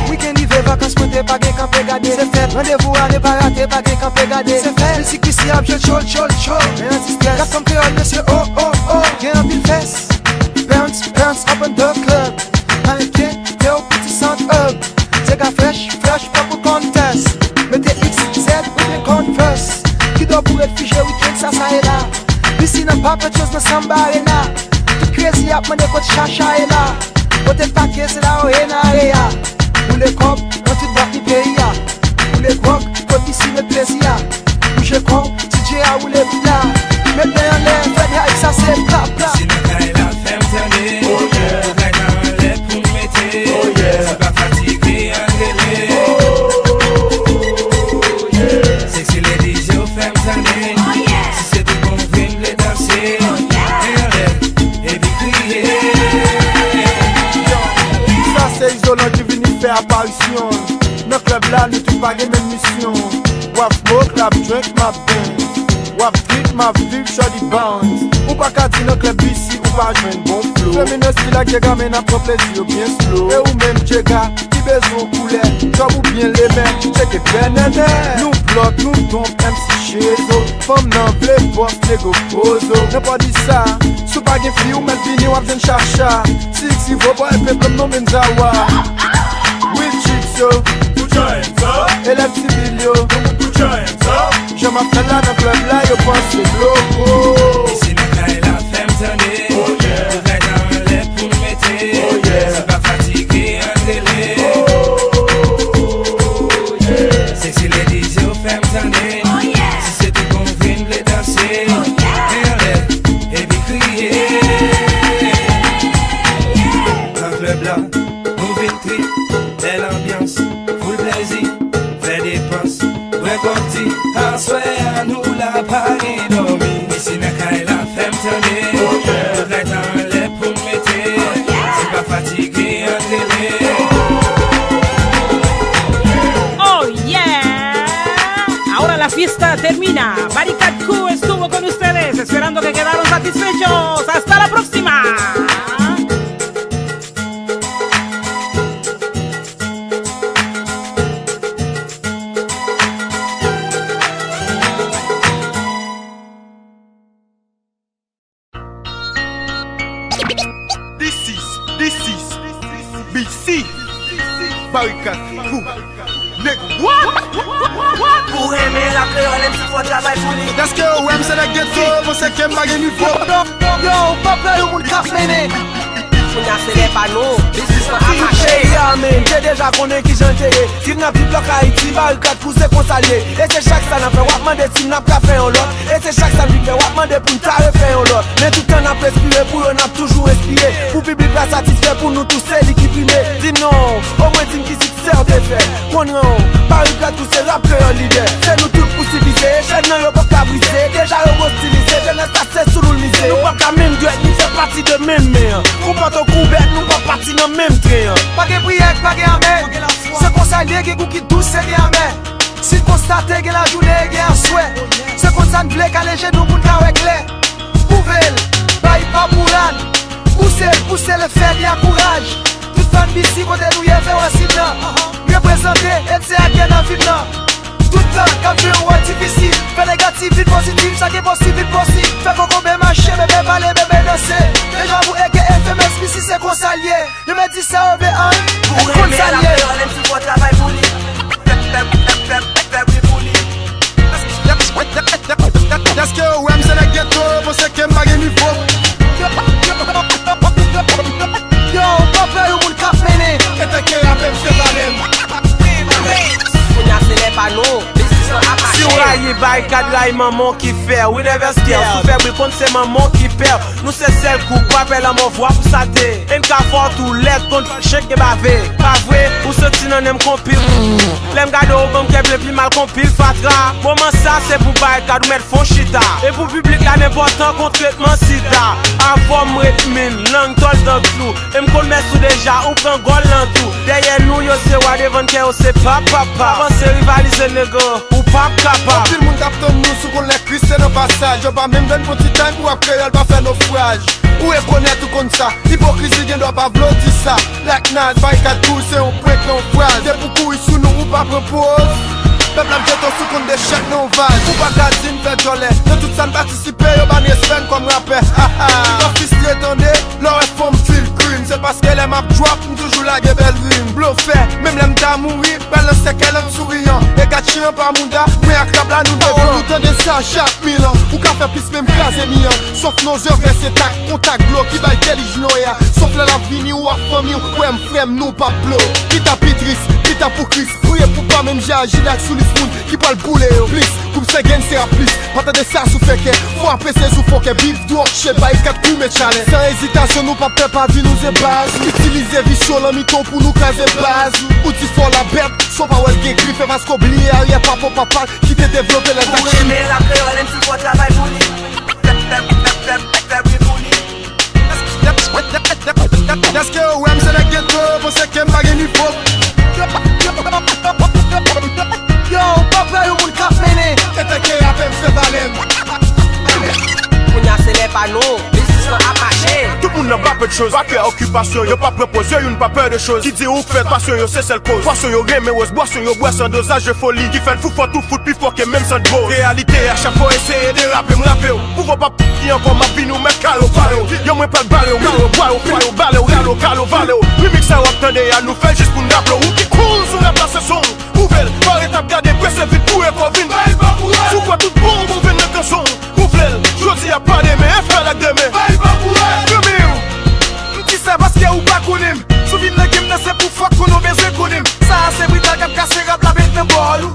Wikenn rive, vakans pote, pa gen kanpe gade. Se fèt, randevou a ne pa rate, pa gen kanpe gade. Se fèt, mizik isi ap jwe cho, cho, cho. Men anti strès. Gad fanm kreyòl, mesye, oh, oh, oh. Gen anpil fès. Bounce, bounce up in the club. Ann kite yo piti sant up. Djega fresh, fresh, pran pou contest. Mete X Z oubyen Converse. Kido pou ret fije, wikenn sa, sa e la. Pisi nan Papa Joe's nan Samba Arena. Tout krezi ap mande kot Chacha e la. Kote l pake, se la yo ye nan area. Boule kòb nan tout bòt peyi a. Boule gwòg, kot isi met plezi a. Bouje kò w, D J a woule bit la. Met men anlè, fè hype sa se pla, pla. Si nan kay la, fè m tande. Tout bagay anlè pou n mete. Si pa fatige, ann rele. Sexy ladies yo, fè m tande. Si se tout bon vre n vle danse. Men anlè, epi kriye. Sa se Izolan ki vini fè aparisyon. Nan klèb la, nou tout pa gen menm misyon. W ap smoke, l ap drink, m ap dance. W ap drink, M ap viv Shorty Bounce. Ou pa ka di nan klèb B C ou pa jwenn bon flow. Feminos ki lage game n ap pran plezi yo byen slow. E ou menm Jega ki bezwen koulè, kòb ou byen lemen, tcheke bènènè. Nou blòk, nou donk, M C Chezo. Fanm nan vle bòs, nego pozo. Nan pò di sa, si w pa gen fi ou mèt vini w ap jwenn chacha. Six Ivo bò epe blòm non menm zawa. Real chicks yo, put your hands up. Elèv Ti Bil yo, put your hands up. Jan m ap fè la nan klèb la, yo panse m loko. Isi nan kay la, fè m tande. Tout lèt anlè pou m mete. Si pa fatige, an rele. Sexy ladies yo, fè m tande. Si se tout bon vin vle danse. Men anlè, epi kriye. Nan klèb la, nou vin trip, bèl anbyans, full plezi, fè depans, bwè kòk di, aswè a nou la pa gen dòmi. Isi nan kay la, fè m tande. Tout lèt anlè pou m mete. Si pa fatige, an rele. Oh yeah! Ahora la fiesta termina. Barikad Crew estuvo con ustedes, esperando que quedaron satisfechos. Hasta la próxima. This is, this is B C. Barikad Crew. Nèg, what? Ou renmen rap kreyòl, M C fò travay pou li. Dèske ou wè m se nèg geto, panse ke m pa gen nivo. Yo, yo, ou pa pè yon moun k ap mennen. Kounye a se lè pa nou, biznis lan ap mache. Peyi a menm, te deja konnen kijan l te ye. Viv nan pi blòk Ayiti, Barikad Crew se konsa l ye. E se chak sa n ap fè, w ap mande si n ap ka fè yon lòt. E se chak sa n vin fè, w ap mande pou n ta refè yon lòt. Men tout tan n ap respire, pou yo n ap toujou enspire. Pou piblik la satisfè, pou nou tou se li ki prime. Di m non, omwen di m ki siksè w te fè. Konnen w, Barikad Crew se rap kreyòl lidè. Se nou tout pou sivize, chèn nan yo p ap ka brize. Deja yo go stilize, jenès la se sou nou l mize. Nou p ap ka menm dwèt, ni fè pati de menm men an. Konpòte w kou bèt, nou p ap pati nan menm tren an. Pa gen priyè, pa gen amè. Se konsa l ye, gen gou ki dous, se gen amè. Si n konstate gen lajounen e gen aswè, se konn sa n vle, kale je nou pou n ka wè klè. Pwouve l, bay pa pou rad. Pouse l, pouse l, fè li akouraj. Tout fan B C kote nou ye, fè rasin nan reprezante, M C a gen nan fim nan. Tout tan k ap jwe yon wòl difisil, fè negatif vin pozitif, sa ki enposib vin posib. Fè kokobe mache, bebe pale, bebe danse. Deja pou eke F M S B C se konsa l ye. Yo mèt di sa yo vle an. Ou renmen rap kreyòl, M C fò travay pou li. Fè, fè, fè, fè, fè bri pou li. Dèske ou wè m se nèg geto, panse ke m pa gen nivo. Yo, ou pa pè yon moun k ap mennen. E te ke apè m se valè m. Kounye a se lè pa nou, biznis lan ap mache. Si w rayi Barikad, rayi manman w ki fè w. We never scare. Si w fè bri, konn se manman w ki pè w. Nou se sèl gwoup, pa pè lanmò, vwa pou salte. E n ka fò tou lèd konn chen k gen bave. Pa vre, ou santi nan nen m konpil. Lè m gade w, ban m kè plen pi mal konpil fatra. Moman sa, se pou Barikad ou mèt fon chita. E pou piblik la, n enpòtan kon tretman sida. Avè w m ret min, lang tòl dan klou. E m konn mès ou deja, ou pran gòl nan tou. Dèyè nou, yo se wa, devan n kè yo se pa, pa, pa. Avanse, rivalize, nèg. Ou p ap kapab. Anpil moun t ap tann nou sou konn lè Kris te nan pasaj. Yo pa menm jwenn pon ti time pou rap kreyòl pa fè nofraj. Ou rekonèt ou konn sa. Ipokrizi gen dwa pa vle w di sa. Black Nas, Barikad Crew, se yon prank nan yon fraz. Depi w kouri sou nou, ou pa pran poz. Pèp la ap jete w sou konn de chèk nan yon vaz. Ou pa ka di n fè djòlè. Nan tout sa n patisipe, yo ba n respè n kòm rapè. Ha, ha. Ou pa fristre tande, lè w wè fanm feel cream. Se paske lè m ap drop, m toujou lage bèl rim. Blofè, menm lè m ta mouri, bal nan sèkèy an souriyan. E gad chen an pa mouda, mwen ak rap la nou devan. Nou tande sa chak mil an. Ou ka fè plis men m kraze mi an. Sòf nan zè vèse tak, kontak dlo ki bay tèlij noya. Sòf lè l ap vini ou ak fanmi w, wè m frè m nou p ap blow. Pita pi tris, pita pou Kris. Priye pou pa menm jan aji ak sou lis moun ki pral boule yo. Plis, koup se gen se ap plis. Pa tande sa sou fè kè. Fò apresye sou fò kè. Bif dwòk, chez Barikad Crew met chalè. San ezitasyon nou p ap pè pa di nou se baz. Itilize vi cho lan mitan w pou nou kraze baz. Ou di fò la bèt, son pawòl gen grif, e paske w bliye aryè papa w papa l ki te devlope lè l t ap chire. Ou renmen rap kreyòl, M C fò travay pou li. Fè, fè, fè, fè, fè bri pou li. Dèske ou wè m se nèg geto, panse ke m pa gen nivo. Yo, ou pa pè yon moun k ap mennen. Tete ke apè m fè valè m. Nou, biznis lan ap mache. Tout moun nan pa pè de choz. Pa kè okipasyon, yo pa pran poz yo, youn pa pè de choz. Ki di ou k fè pasyon yo se sèl koz. Pwason yo renmen woz, bwason yo bwè san dozaj de foli. Ki fè n fou fò tou fout pi fò ke menm san dwo. Reyalite a, chak fwa w eseye derape, m rape w. Pouvwa pa ki ankò, m ap vin ou mèt kale w, pale w. Yo, mwen pral bare w, mare w, bware w, fwaye w, bale w, rale w, kale w, vale w. Remix sa w ap tande a, nou fè l jis pou n raple w. Ou ki kouz ou raplase son w. Ouvè l, pa ret ap gade, prese vit pou efò vin. Sou kwa tout bon, bon vin nan kanson. Ou vle l, jodi a pa demen, e fè l ak demen. Bay pa kouraj. Granmè, m di sa paske ou pa konnen m. Si w vin nan game nan, se pou fòk konnen w bezwen konnen m. Sa a se brital k ap kase rap la, bet nan bòl ou.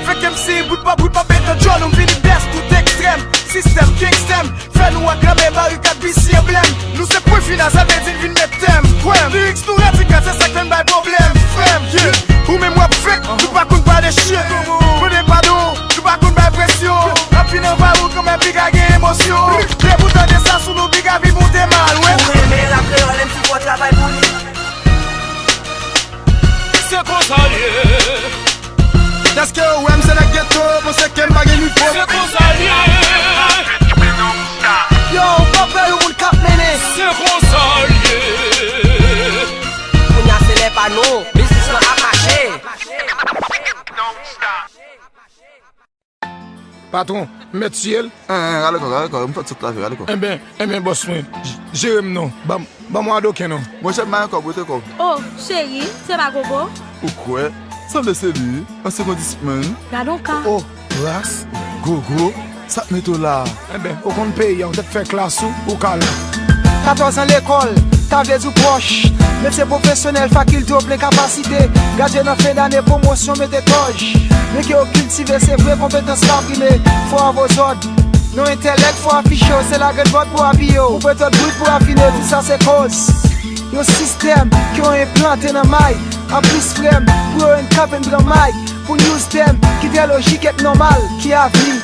Fèk M C bout pa bout pa bet nan djòl ou, m vini bèst tout ekstrèm. Sistèm, gangstè m, fè nou aklame barikad, B C enblèm. Nou se pwen final, sa vle di n vin met tèm. Kwè m, lyrics nou radikal, se sa k fè n bay pwoblèm. Frè m, yeah. Ou menm w ap fake, nou pa konn pale shit. Mande padon, nou pa konn bay presyon. N ap vin anba ou kanmenm, piga gen emosyon. Depi w tande sa sou nou, piga vin monte mal, wè. Ou renmen rap kreyòl, M C fò travay pou li. Se konsa l ye. Dèske ou wè m se nèg geto, panse ke m pa gen nivo. Se konsa l ye. Yo, ou pa pè yon moun k ap mennen. Se konsa l ye. Kounye a se lè pa nou. Biznis lan ap mache. Patwon, m mèt tiye l. Hein, hein, rale kò, rale kò, m fè ti lave, rale kò. Enben, enben, bòs mwen, j-, jere m non. Ban m, ban m yon adoken non. Monchè, m pa gen kòb, rete kòb. Oh, cheri, se pa Gogo? Ou kwè? Sanble se li, ansyen kondisipman. Gade yon ka. Oh, ras, Gogo, sa k mete w la a? Enben, ou konn peyi a, ou t ap fè klas ou, ou ka la. Katòz an lekòl, ta vle di w pwòch. Metye pwofesyonèl, fakilte w plen kapasite. Gradye nan fen dane, pwomosyon mete tòj. Byen ke w kiltive, se vre, konpetans pa prime. Fò avozòd, non entèlèk, fò afiche w, se la grenn vòt pou apiye w. Koupe tèt bout pou rafine, tout sa se koz yon sistèm ke w enplante nan may. Anplis, frè m, pou yo jwenn kanpe n pran may. Pou n use tèm, kite lojik èt nòmal, ki avni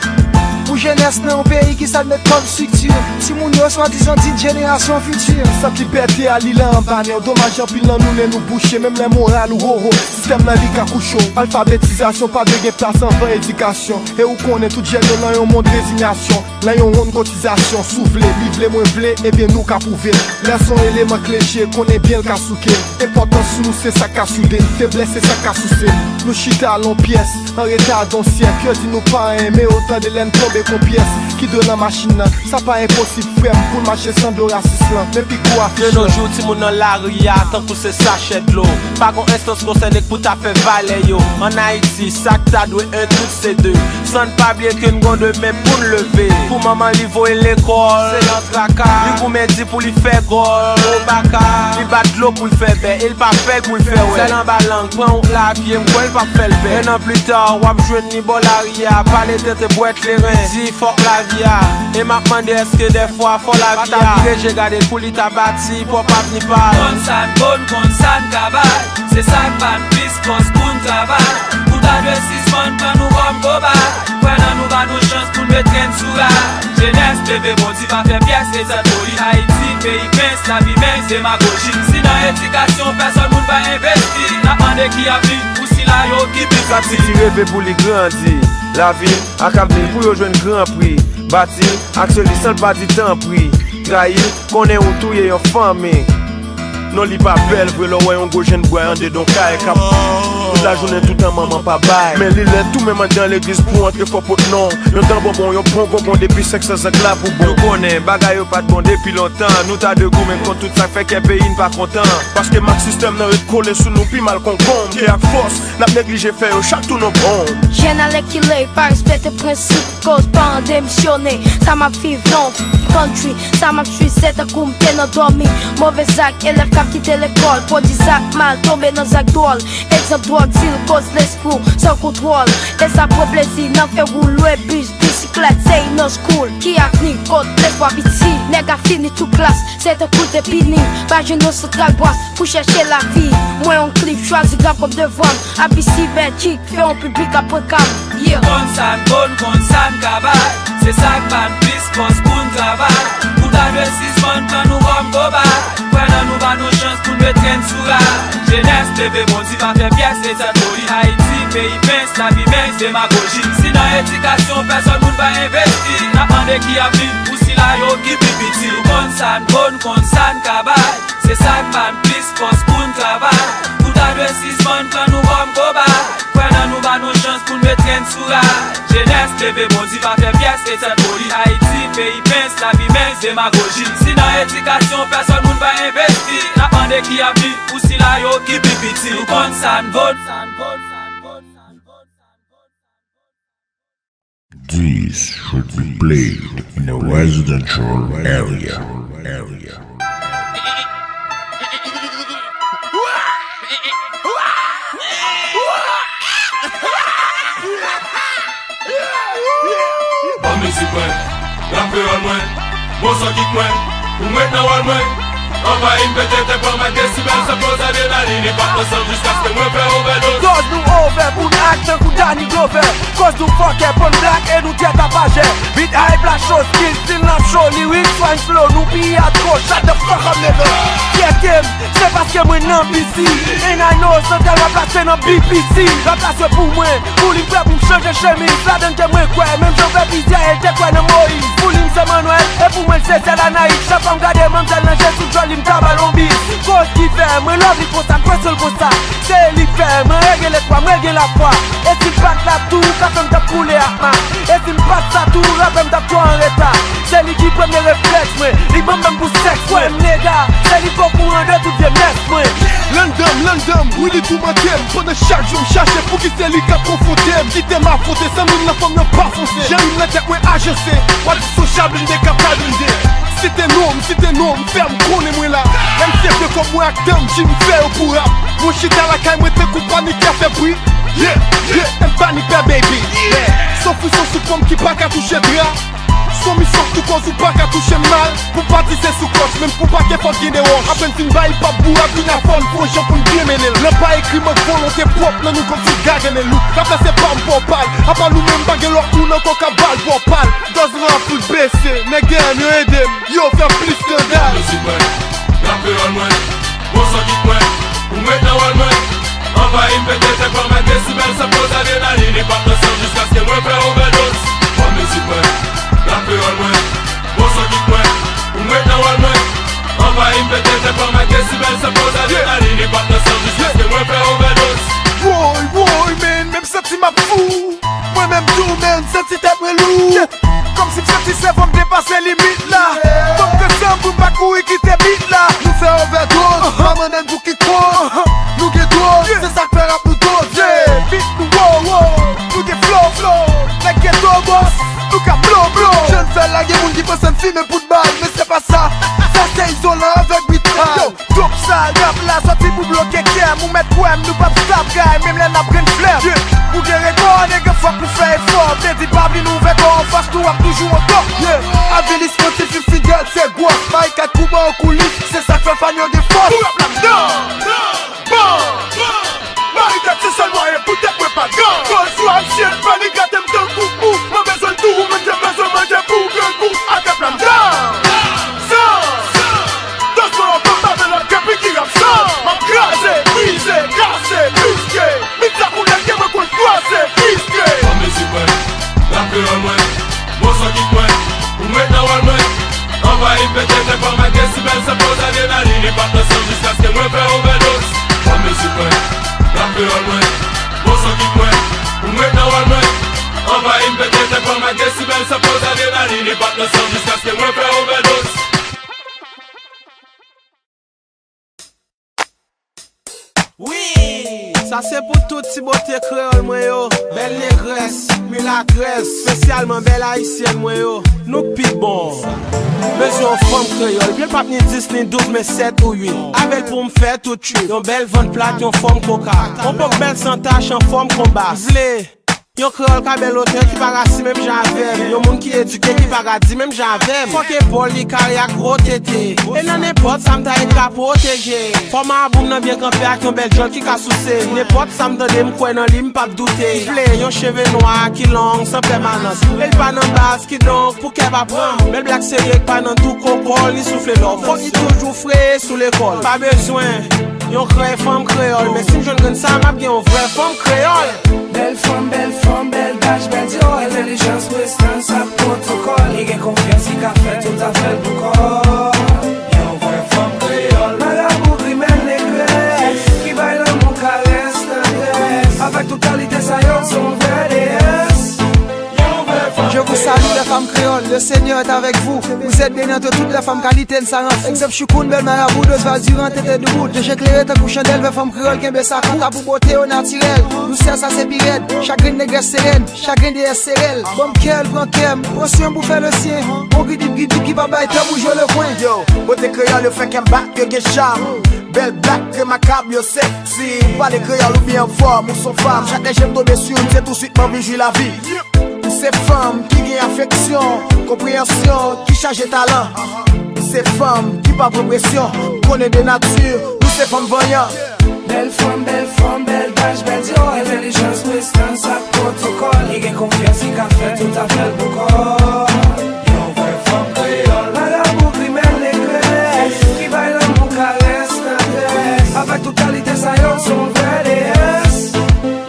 pou jenès nan yon peyi ki sa l met kòm estrikti. Timoun yo swadizan di jenerasyon fiti. Sa ki pète a li la anba nen w, domaj anpil nan nou nen nou bouche, menm lè moral ou hoho, sistèm nan li ka kouche w. Alfabetizasyon pa dwe gen plas anvan edikasyon, e ou konnen tout jèn yo nan yon mond rezinyasyon. Nan yon wonn kotizasyon, si w vle, li vle, mwen vle, ebyen nou ka pwouve l. Lè s on eleman kle je, konnen byen l ka souke l. Enpòtans nou se sa k ka soude n, feblès se sa k ka souse n. Nou chita l on pyès, an reta d on syèk. Yo di nou pa anyen, men yo tande lè n tonbe k on pyès ki dwe nan machin nan. Sa pa enposib, frè m, pou n mache san do rasis lan. Men pi gwo afich lan. De nos jours, timoun nan lari a, tankou se sachè dlo. Pa gon enstans konsène k pou ta fè valè yo. Ann Ayiti, sa k ta dwe en tout se de. San n pa bliye ke n gon demen pou n leve. Pou manman li voye l lekòl, se yon traka. Li goumen di pou li fè gòl, gwo baka. Li bat dlo pou l fè bè, e l pa fè l pou l fè wè. Sèl anba lang, pran wout lapye, m kwè l p ap fè l pè. En an pli ta, w ap jwenn li bò lari a, pale tenten bwè kleren, di fòk lavi a. E m ap mande èske dèfwa fò lavi a. Pa ta vire je gade l pou li ta bati pwòp avni pa l. Konn sa n ko, n konn sa n ka bay. Se sa k ba n plis fòs pou n travay. Nou ta dwe sispann pran nou kòm kobay. Kwè nan nou, ba nou chans pou n met grenn sou ray. Jenès, leve bondi, pa fè pyès, e zèt foli. Ayiti, peyi pens, lavi mens, demagoji. Si nan edikasyon, pèsòn moun pa envesti, n ap mande ki avni pou sila yo ki pi piti. Chak piti reve pou li grandi. Lavi l ak avni l pou yo jwenn gran pri. Bati l ak seli san l pa di tanpri. Trayi l, konnen ou touye yon fanmi. Non li pa bèl vre lè w wè yon gwo jèn bway andedan yon kay k ap tout lajounen toutan manman pa bay. Men li lèd tou menm anndan legliz pou antre fò pot non. Yon dan bonbon, yon bon bonbon depi senk san zak la pou bon. Nou konnen bagay yo pa t bon depi lontan. Nou ta dwe goumen kont tout sa k fè kè peyi n pa kontan. Paske mak sistèm nan ret kole sou nou pi mal k on gonm. Ke ak fòs, n ap neglije fè yo chak tou non bon. Jèn alèkile, pa respekte prensip. Koz pa an demisyone, sa m ap viv nan country, sa m ap swize tankou m te nan dòmi. Move zak, elèv k ap kite lekòl, pwodui zak mal, tonbe nan zak dwòl. Egzanp dwòg, dil, koz lespri w san kontwòl. E sa pran plezi nan fè woule bis, bisiklèt, se in old school. Ki avni kot lespwa piti, nèg ap fini tout klas, se tankou te pini. Pa jwenn yon santral bwas pou chèche lavi. Mwen yon klip, chwazi grap kòm devwa m. A B C bèl kick, fè yon piblik ap pran kam. Yeah. Konn sa n ko, n konn sa n ka bay. Se sa k ba n plis fòs pou n travay. Nou ta dwe sispann pran nou kòm kobay. Kwè nan nou, ba nou chans pou n met grenn sou ray. Jenès, leve bondi, pa fè pyès, e zèt foli. Ayiti, peyi pens, lavi mens, demagoji. Si nan edikasyon, pèsòn moun pa envesti, n ap mande ki avni pou sila Sa yo ki pi piti, nou konn sa n vo, nou konn sa n ka bay. Se sa k ba n plis fòs pou n travay. Nou ta dwe sispann pran nou kòm kobay. Kwè nan nou, ba nou chans pou n met grenn sou ray. Jenès, leve bondi, pa fè pyès e tèt poli. Ayiti, peyi mens, lavi mens, demagoji. Si nan edikasyon, pèsòn moun pa envesti, n ap mande ki avi pou sila yo ki pi piti. Nou konn sa n vo. This should be played in a residential area. Ban mizik mwen, rap kreyòl mwen, bon son kik mwen, pou m ret nan wòl mwen. Anvayi m, pete tèt pran mic desibèl, sa poz adrenalin, li pa ansanm jiskaske mwen fè ovèdoz. Dòz nou ovè pou n ak tankou Danny Glover. Koz nou fòkè, pran blak e nou tèt apajè. Beat hype la cho, skill stil n ap cho, lyrics swine flow, nou pi hardcore, shut the fuck up nigga. Fyète m, se paske mwen nan B C. And I know, Santal rap la se nan B P C. Rap la se pou mwen, pou li m prè pou m chanje chemiz. Ladan ke mwen kwè, menm jan fè plizyè, el te kwè nan Moyiz. Pou li m se Manwèl, e pou mwen l se sèl Anayit. Chak fwa m gade manmzèl nan je sou djòl li, m ta ba l yon bis. Koz ki fè mwen love li konsa, m kwè sèl konsa. Se li k fè mwen rege lespwa, mwen gen lafwa. E si l pa t la tou, kafe m t ap koule ak ma. E si m pa t sa tou, rapè m t ap twò an reta. Se li ki premye reflèks mwen, li ban m menm pou sèks mwen. Nega, se li k okouran de tout vye mès mwen. Landam, landam, wi li toumante m. Pandan chak jou m chache pou ki se li k ap konfwonte m. Kite m afwonte, san moun nan fò m nan pa fonse. Jan rim nan tèt mwen ajanse, w ap di sosyal blende k ap pa blende. Site non m, site non m, fè m konnen mwen la. Menm si se vye kòb mwen ak dan m, di m fè yo pou rap. Mwen chita lakay mwen tankou panik k ap fè bri. Yeah, yeah, m panik bad baby. Yeah. Son frison sou kò m ki pa ka touche dra. Son misyon tou koz ou pa ka touche m mal. Pou pati se sou kòch, menm pou pake fòk gen de wòch. Apèn fin bay pap bourak, vin a fò n fon jan pou n byen mennen l. Nan pa ekri mank volonte pwòp nan nou kòmsi gaganne look. Rap la se pa m pòpal. Apa nou menm pa gen lòt moun ankò k ap ba l pòpal. Dòz lan ap fout bese, nèg dèyè m yo ede m. Yo fè plis skandal. Mizik mwen, rap kreyòl mwen, bon son kik mwen, pou m ret nan wòl mwen. Anvayi m, pete tèt pran mic desibèl, sa poz adrenalin, li pa ansanm jiskaske mwen fè ovèdoz. Bon mizik mwen, rap kreyòl mwen, bon son kik mwen, pou m ret nan wòl mwen. Anvayi m, pete tèt pran mic desibèl, sa poz adrenalin, li pa ansanm jiskaske mwen fè ovèdoz. Woy, woy, man, menm santi m ap fou. Mwen menm tou, man, santi tèt mwen lou. Kòmsi m santi sèvo m depase limit la. Fò m desann pou m pa kouri kite bit la. Nou fè ovèdoz, pa mande n pou ki koz. Nou gen dwòl, se sa k fè rap nou doze. Bit nou wo wo, nou gen flow flow. Nèg geto bòs, nou ka blo blo. Jan n fè la gen moun ki panse n fimen poud bal, men se pa sa. Sa se izolan avèk bit la. Yo, Dope sa, rap la sòti pou bloke kè m. Ou mèt kwè m, nou p ap stop guy, menm lè n ap grenn flèm. Yeah. Ou gen rekò, nèg, fòk ou fè efò. Te di pa vin ouvè kò w anfas nou, w ap toujou on top. Yeah. Avilisman ti fi fidèl, se gwòs. Bay kat kouban an koulis, se sa k fè fan yo gen fòs. Pou rap la m dan, dan, ban, ban. Mari tèt se sèl mwayen pou tèt mwen pa gran. Koz sou ayisyen, fè li gate m tankou ou. Mwen bezwen tou, ou menm te bezwen manje pou grangou. Atè pla m dan, dan, dan. Dòs mwen an konn pa vle lòt ke piki rap san. M ap kraze, brize, kase, piske. Bit la koulè ke mwen konn kwaze, piske. Ban m mizik mwen, rap kreyòl mwen, bon son kik mwen, pou m ret nan wòl mwen. Anvayi m, pete tèt pran mic desibèl, sa poz adrenalin, li pa ansanm jiskaske mwen fè ovèdoz. Ban m mizik mwen, rap kreyòl mwen, bon son kik mwen, pou m ret nan wòl mwen. Anvayi m, pete tèt pran mic desibèl, sa poz adrenalin, li pa ansanm jiskaske mwen fè ovèdoz. Wi! Sa se pou tout ti bote kreyòl mwen yo, bèl negrès, milatrès, espesyalman bèl ayisyèn mwen yo. Nou k pi bon. Bezwen yon fanm kreyòl, byen l p ap ni dis ni douz, men sèt ou uit. Avè l pou m fè tout trip. Yon bèl vant plat, yon fòm koka. Yon pòk bèl san tach, an fòm konbas. Vle. Yon kreyòl ka bèl otè ki pa rasi menm jan avè m. Yon moun ki edike ki pa radi menm jan avè m. Fòk epòl li kare ak gwo tete. E nan nenpòt sa m ta ye ka pwoteje. Fò maboum nan byen kanpe ak yon bèl djòl ki ka souse. Nenpòt sa m tande m kwè nan li m p ap doute. M vle yon cheve nwa ki long san pèmanans. E l pa nan baz kidonk pou kè pa pran m. Bèl blak serye k pa nan tou kokòl ni soufle lòf. Fòk li toujou fre sou lekòl. Pa bezwen yon krè fanm kreyòl. Men si m jwenn grenn sa m ap gen yon vrè fanm kreyòl. Bèl fanm, bèl fòm, bèl daj, bèl dyòl. Entèlijans, prestans ak pwotokòl. Li gen konfyans, li ka fè tout Avèl pou kò, yon vrè fanm kreyòl. Marabou, grimèl, negrès, ki bay lanmou, karès, tandrès. Avèk tout kalite sa yo, se yon vrè deyès. Yon vrè fanm kreyòl. Je vous salue, les femmes créoles. Le Seigneur est avec vous. Vous êtes bénies entre toutes les femmes, qualité n saranfou. Egzanp, Choukoun, bèl marabou, Dozval Diran, Tete Doubout. De je klere tankou chandèl, vrè fanm kreyòl, kenbe sa kou. Tabou bote yo natirèl. Dousè sa se pi rèd. Chagren negrès serèn. Chagren deyès serèl, ban m kè l, pran kè m, pran swen m pou fè le syen. On gidip gidip ki pa bay tan pou jwe le kwen. Yo, bote kreyòl yo fè kè m bat, yo gen cham. Bèl blak, remakab, yo sèksi. Pale kreyòl ou byen anfòm, ou s on fanm. Chak lè je m tonbe sou youn, se touswit m anvi jwi lavi. Se fanm ki gen afeksyon, konpreyansyon, ki chaje talan. Se fanm ki pa pran presyon, konnen de nati, nou se fanm vanyan. Bèl fanm, bèl fòm, bèl daj, bèl di, oh, entèlijans, prestans ak pwotokòl. Li gen konfyans, li ka fè tout afè l pou kò. Yon vrè fanm kreyòl. Marabou, grimèl, negrès, ki bay lanmou, karès, tandrès. Avèk tout kalite sa yo, se yon vrè deyès.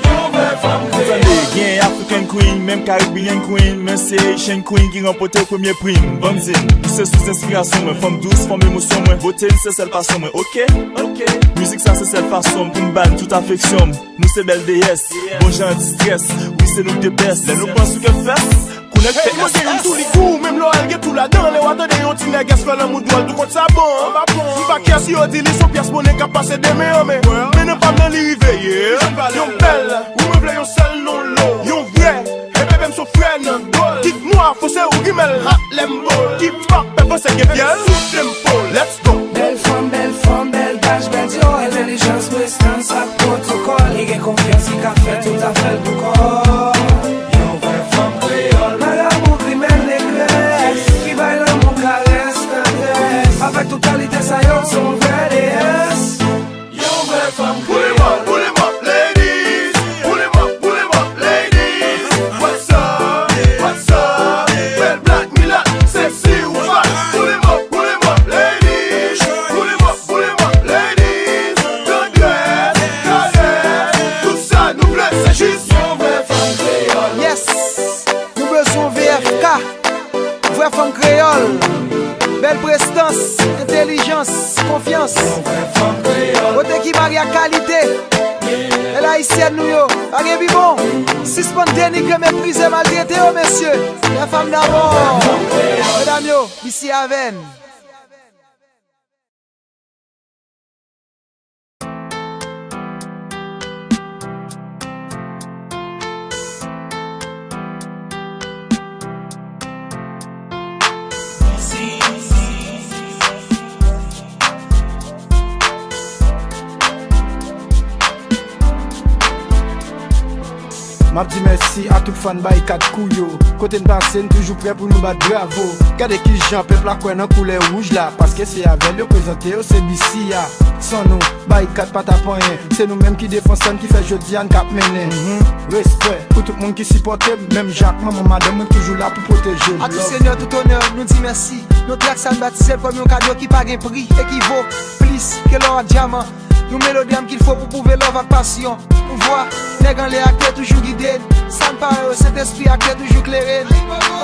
Yon vrè fanm kreyòl. Tande, gen African Queen, menm Caribbean Queen, men se Haitian Queen ki ranpòte premye pri m. Ban m di n, nou se sous enspirasyon mwen, fanm dous, fanm emosyon mwen, bote n se sèl pasyon mwen, oke? Oke. Mizik sa se sèl fason m pou m ba n tout afeksyon m. Nou se bèl deyès, bon jan antistrès, wi se nou k the best. Lè nou pran sou kè fès, konnen k fè. Hey, mwen gen youn tou li gou, menm lè w al gen tou ladan, lè w a tande yon ti nègès fè lanmou dwòl, tou kont sa bon. M pa kè si yo di li s on pyès monnen k ap pase de men an men. Men nan pa m nan li rive ye. Yon bèl, wi mwen vle yon sèl non lo, yon vrè. Hey bebe m s on frè nan dwòl. Kit nwa, fò se ou ki mèl, hot lè m bòl. Ki pa pè panse gen fyèl, sou tempo, let's go. Bèl fanm, bèl fòm, bèl daj, bèl di, oh, entèlijans, prestans ak pwotokòl. Li gen konfyans, li ka fè tout afè l pou kò. Yon vrè fanm kreyòl. Marabou, grimèl, negrès, ki bay lanmou, karès, tandrès. Avèk tout kalite sa yo, se yon vrè deyès. Yon vrè fanm kreyòl. Pull 'em up, pull 'em up, ladies. Pull 'em up, pull 'em up, ladies. What's up, what's up? Bèl black, milat, sexy ou fat. Pull 'em up, pull 'em up, ladies. Pull 'em up, pull 'em up, ladies. Tandrès, kalès, tout sa nou vle, se jis yon vrè fanm kreyòl. Yes! Nou bezwen V F K. Vrè fanm kreyòl. Bèl prestans, entèlijans, konfyans. Bote ki marye ak kalite. Bèl ayisyèn nou yo. Pa gen pi bon. Sispann denigre, meprize, maltrete yo, mesye. Lè fanm dabò. Medam yo, misye avè n. M ap di mèsi a tout fan Barikat Crew yo. Kote n pase, n toujou prè pou nou bat bravo. Gade kijan pèp la kwè nan koulè wouj la, paske se avè l yo prezante yo se B C a. San nou, Barikat pa t ap anyen. Se nou menm ki defanse n, ki fè jodi a n k ap mennen. Mhm. Respè pou tout moun ki sipòte m, menm jan ak manman madanm mwen toujou la pou pwoteje m. A tout senyè, tout onè, nou di mèsi. Nou trak sa n batize l kòm yon kado ki pa gen pri e ki vo plis ke lò ak dyaman. Yon melodi âme qu'il faut pou pwouve love ak pasyon. Pouvwa nèg anlè a k te toujou gide n. Sa n pa wè yo, Sentespri a k te toujou klere n.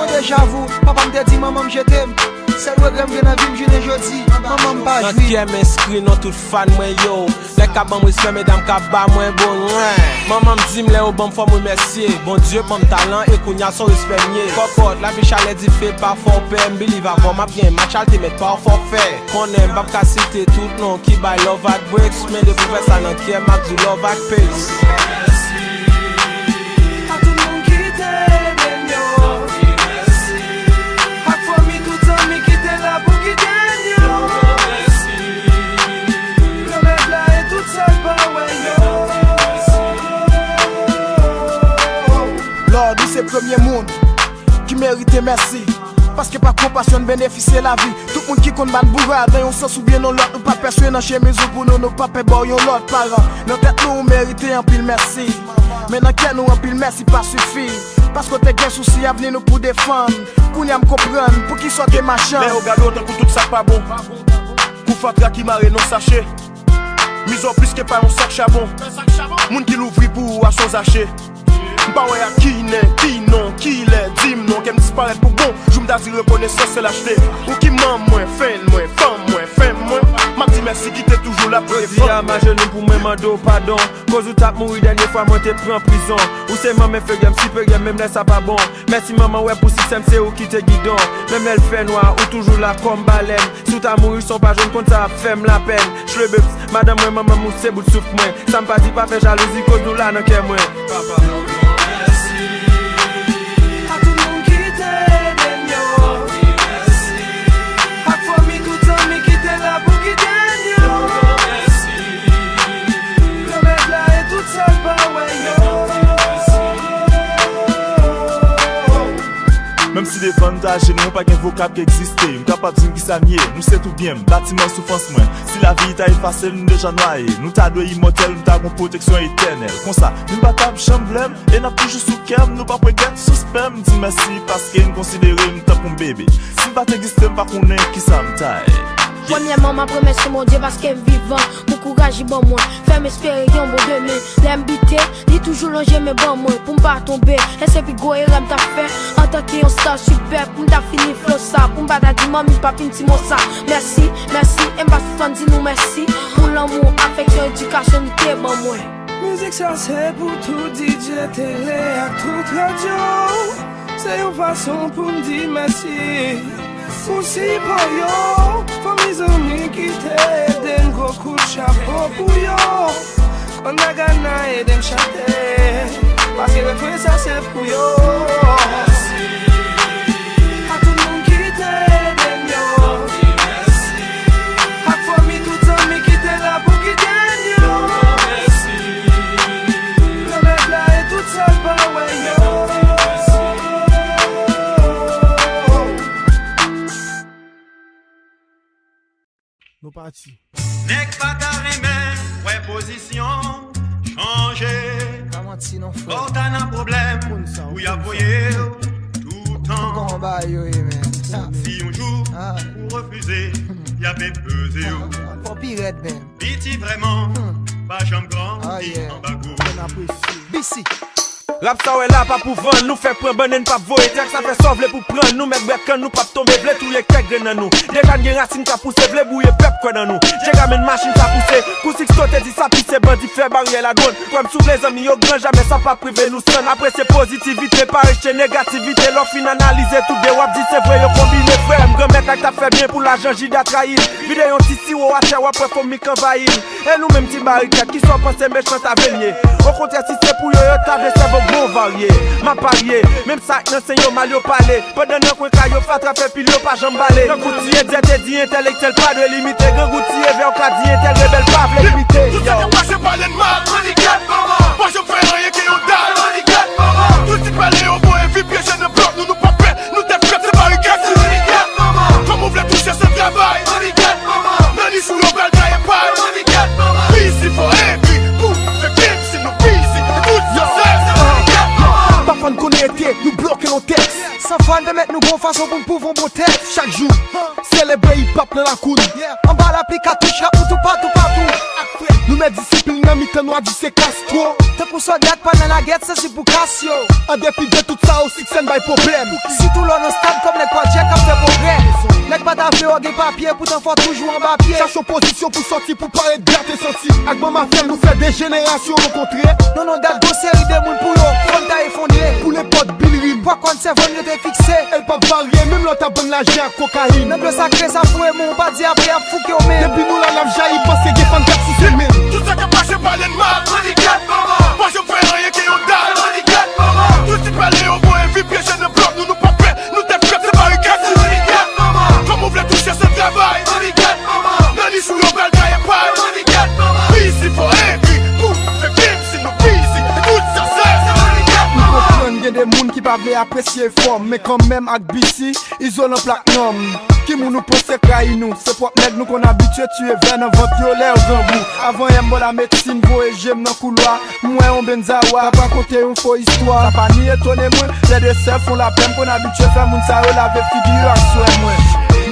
On deja vu, papa m te di manman m je t'aime. Sèl regrè m gen nan vi m jounen jodi, manman m pa jwi. Nan kè m enskri non tout fan mwen yo. Nèg k ap ban m respè, medam k ap ba mwen bon. Manman m di m lè yo ban m fò m remèsye. Bondye ban m talan e kounya s on respè m ye. Kòkòt, lavi chalè dife pa fè w pè. M believe avè w m ap gen match al te mèt pa w fòfè. Konnen m p ap ka site tout non ki bay love ak breaks, men depi w fè sa nan kè m ap di w love ak peace. A tout moun ki te ede m yo. Ak fanmi, tout zanmi ki te la pou kite n yo. Granmèt la e tout sa l pa wè yo. Lòd, ou se premye moun ki merite mèsi. Paske pa konpasyon n benefisye lavi. Tout moun ki konn ba n bourad nan yon sans oubyen nan lòt, nou pa pè swe nan chemiz ou pou nou, nou pa pè ba w yon lòt paran. Nan tèt nou, ou merite anpil mèsi. Men nan kè nou, anpil mèsi pa sifi. Paske w te gen sousi avni nou pou defann. Kounye a m konprann poukisa w te machan. Lè yo gade w tankou tout sa k pa bon. Kou fatra ki mare nan sache. Mizè w plis ke pa yon sak chabon. Moun ki louvri pou ou a s on zache. M pa wè a ki nen, ki non, ki lè, di m non, kè m disparèt pou bon. Jou m ta di rekonesans se lachte. Ou ki manm mwen, fèn mwen, fanm mwen, fèm mwen. M ap di mèsi ki te toujou la pou defann mwen. Jodi a m ajenou pou mwen mande w padon. Koz ou t ap mouri dènye fwa mwen te pran prizon. Ou se manman Fergie m, si Fergie m, menm lè sa pa bon. Mèsi manman, wè pou siksè m, se ou ki te gidon. Menm lè l fè nwa, ou toujou la kòm balèn. Si w ta mouri san w pa jwenn konn sa ap fè m lapèn. Shrebeps, madanm mwen, manman m, ou se bout souf mwen. Sa m pa di pa fè jalouzi, koz nou la nan kè mwen. Papa. Yon gran mèsi. A tout moun ki te ede m yo. Yon gran mèsi. Ak fanmi, tout zanmi ki te la pou kite n yo. Yon gran mèsi. Granmèt la e tout sa l pa wè yo. Yon gran mèsi. Menm si devan m ta ajenou, pa gen vokab ki egziste. M kapab di n kisa n ye, nou se tou byen m, batiman soufrans mwen. Si lavi ta efase n, nou deja nwaye. Nou ta dwe imòtèl, nou ta gon pwoteksyon etènèl. Konsa, nou pa t ap janm vle m, e n ap toujou sou kè m, nou p ap regrèt sou spèm. Di mèsi paske n konsidere m tankou m bebe. Si m pa t egziste, m pa konnen kisa m ta ye. Premyèman, m ap remèsye Bondye paske m vivan, pou kouraj li ban mwen, fè m espere gen yon bon demen. Lè m bite, li toujou lonje men ban mwen pou m pa tonbe. E se pi gwo erè m t ap fè antanke yon star sipè, pou m ta fini flo sa, pou m pa ta di manmi, papi, m ti mo sa. Mèsi, mèsi, e m pa sispann di nou mèsi pou lanmou, afeksyon, edikasyon nou te ban mwen. Mizik sa se pou tout D J tele ak tout radyo. Se yon fason pou n di mèsi pou sipò yo. Fanmi, zanmi ki te ede n, gwo kout chapo pou yo. Kòm Nagana ede m chante, paske refren sa se pou yo. Mèsi a tout moun ki te ede m yo. Ak fanmi, tout zanmi ki te la pou kite n yo. Granmèt la e tout sa l pa wè yo. Nou pati. Nèg pa ta renmen wè pozisyon chanje. Pa manti non, frè. Fò w ta nan pwoblèm pou y ap voye w toutan. Kòman bagay yo ye, men? Si yon jou ou refize, y ap enpoze w. Fò pi rèd, men. Piti vrèman pa janm grandi anba gwo. B C. Rap sa w wè la pa pou vann, nou fèk pran bann e n p ap voye tèks, sa fè sa w vle pou pran, nou mèt bwè kann, nou p ap tonbe, vle touye kèk grenn nan nou. Deja n gen rasin k ap pouse, vle bwouye pèp kwè nan nou. Djega men machin sa pouse, kou Sixto te di sa pise, bandi fè baryè ladwòn. Kwè m si w vle zanmi yo gran, jamè sa p ap rive nou sann. Apresye pozitivite, pa rechte negativite, lè w fin analize tout de w ap di se vre yo konbine frè m. Granmèt la k t ap fè byen pou lajan, Jida trayi l. Vide yon ti siwo atè, w ap wè fomi k anvayi l. E nou menm ti barikad, kisa w panse mechan ta vle n ye? Okontrè, si se pou yo, yo ta vle sèvi w bon varye. M ap parye, menm sa ak nan sen yo mal yo pale. Pandan nan kwen kay yo fatra fè pil yo pa janm bale. Grangou tiye dyè te di entèlektyèl pa dwe limite. Grangou tiye vè w ka di entèl rebèl pa vle limite. Tout sa k ap pase pale n mal. Ann gad manman. Pa janm fè anyen ke yon dal. Ann gad manman. Tout ti pale yo voye vi pyeje nan blòk nou, nou pa pè. Nou te fèt se barikad. Ann gad manman. Kòm ou vle touche se travay. Ann gad manman. Nan lis ou yo pral gaye pay. Ann gad manman. Pisi fò egri pou fè krim si nou pisi. Tout sa se ann gad manman. Pa fann konnen ete, nou bloke yon tèks. San fwa n pèmèt nou gon fason pou n pwouve yon bon tèks. Chak jou, selebre hip hop nan lakou n. Anba lapli katouch, rap nou toupatou, patou. Nou met disiplin nan mitan nou, a di se Castro. Tankou sòlda k pa nan lagè, t santi pou kas yo. An depi de tout sa yo, siksè n bay pwoblèm. Sitou lè w nan stad kòm nèg Project k ap fè pwogrè. Nèg pa ta vle w gen papye, poutan fò w toujou anba pye. Chache yon pozisyon pou sòti, pou parèt gate santi. Ak bon mafya nou fè de jenerasyon rankontre. Non, non, dat gon seri de moun pou yo, fò n ta efondre. Pou nenpòt bil rim. Pwa kòn sèvo n rete fikse. E l p ap varye, menm lè w ta bann lajan ak kokayin. Nan dlo sakre sa foure moun, pa di apre y ap fouke w men. Depi nou la n ap jayi, panse gen fann k ap souse men. Tout sa k ap pase pale n mal. Ann gad manman. Pa janm fè anyen ke yon dal. Ann gad manman. Tout ti pale yo voye vi pyeje nan blòk nou, nou pa pè. Nou te fèt se barikad. Ann gad manman. Kòm ou vle touche se travay. Ann gad manman. Nan lis ou yo pral gaye pay. Ann gad manman. Pisi fò egri pou fè krim si nou pisi. Tout sa se. Ann gad manman. M konprann gen de moun ki pa vle apresye efò m, men kanmenm ak B C, Izolan plak nonm. Ki moun ou panse k rayi nou? Se pwòp nèg nou konn abitye tiye vè nan vant yo lè yo grangou. Avan yè m bò lamedsin, voye je m nan koulwa, m wè yon Benz a wa k ap rakonte yon fo istwa. Sa pa ni etone mwen, lè de sèl fon lapè m konn abitye fè moun sa yo lave figi yo ak swè mwen.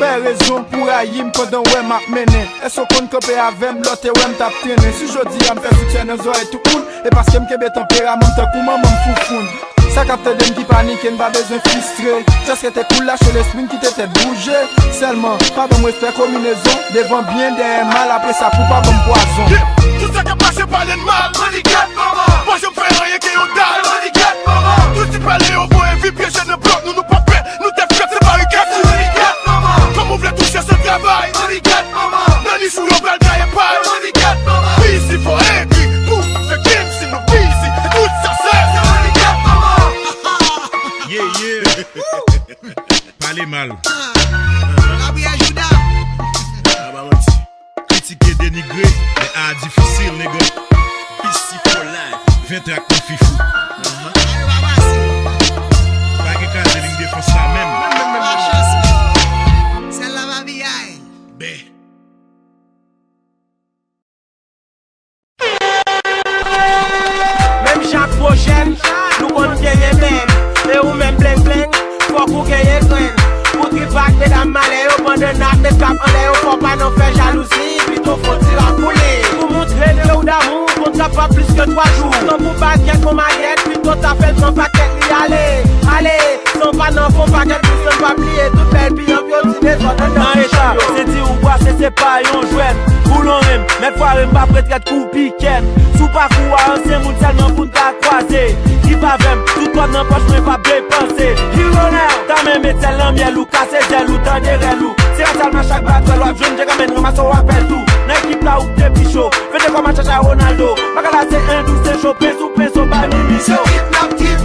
Bay rezon pou rayi m pandan w wè m ap mennen. Èske w konn kanpe avè m lè w te wè m t ap trennen? Si jodi a m fè siksè nan zòrèy tout moun, e paske m kenbe tanperaman m tankou manman m foufoun. Sa k ap tande m ki panike, n pa bezwen fristre. Just rete cool, lache lespri n, kite tèt bouje. Sèlman, pa ban m respè konbinezon. Devan byen, dèyè mal, apre sa pou pa ban m pwazon. Yeah! Tout sa k ap mache pale n mal. Mani gèt manman. Pa janm fè anyen ke yon dal. Mani gèt manman. Tout ti pale yo voye vi pyeje nan blòk nou, nou pa pè. Nou te fèt se barikad. Mani gèt manman. Kòman w vle touche san travay? Mani gèt manman. Nan niche w yo pral gaye pay. Mani gèt manman. Pi isi fò egri pou fè gim si nou bizi. E tout sa se. Mani gèt manman. Yeah, yeah. Pale mal. Lapriyè Jida. Kritike, denigre, men a difisil, nèg. P C for life. Ven trak nan fifou. Pa gen kraze liy defans la menm. Sèl la pa piyay. Bè. Menm jan ak pwojè n, nou konn genyen menm. E ou menm bleng bleng, fòk ou genyen grenn. Pou trip ak medam malè yo, pandan n ap met kap anlè yo, fò pa nan fè jalouzi, pito fon ti rap pou li. Pou montre l ke ou damou, konn kapab plis ke twa jou. Tankou bagyèt kon maryèt, pito ta fè l pran pakèt li ale, ale. San pa nan fon pakèt pou san pa bliye tout bèl piyanp yo di dezòd anndan. Nan eta, se di ou bwase, se pa yon jwèt. Boulon renm, mèt fwa renm, pa pretrèt kou pikèt. Sou pakou a, ansyen moun sèlman pou n ta kwaze. Trip avè m, tout kòb nan pòch mwen p ap depanse. Hero now, tanmen met sèl nan myèl ou, kase zèl ou, tande rèl ou. Se yon sèl nan chak batwèl w ap jwenn, je kanmenn ranmase w apèl tou. Nan ekip la ou k te pi cho. Fete kòm a Chacha Ronaldo. Bagay la se endou, se cho, pens ou pens, ou bay mimi cho. Se trip n ap trip.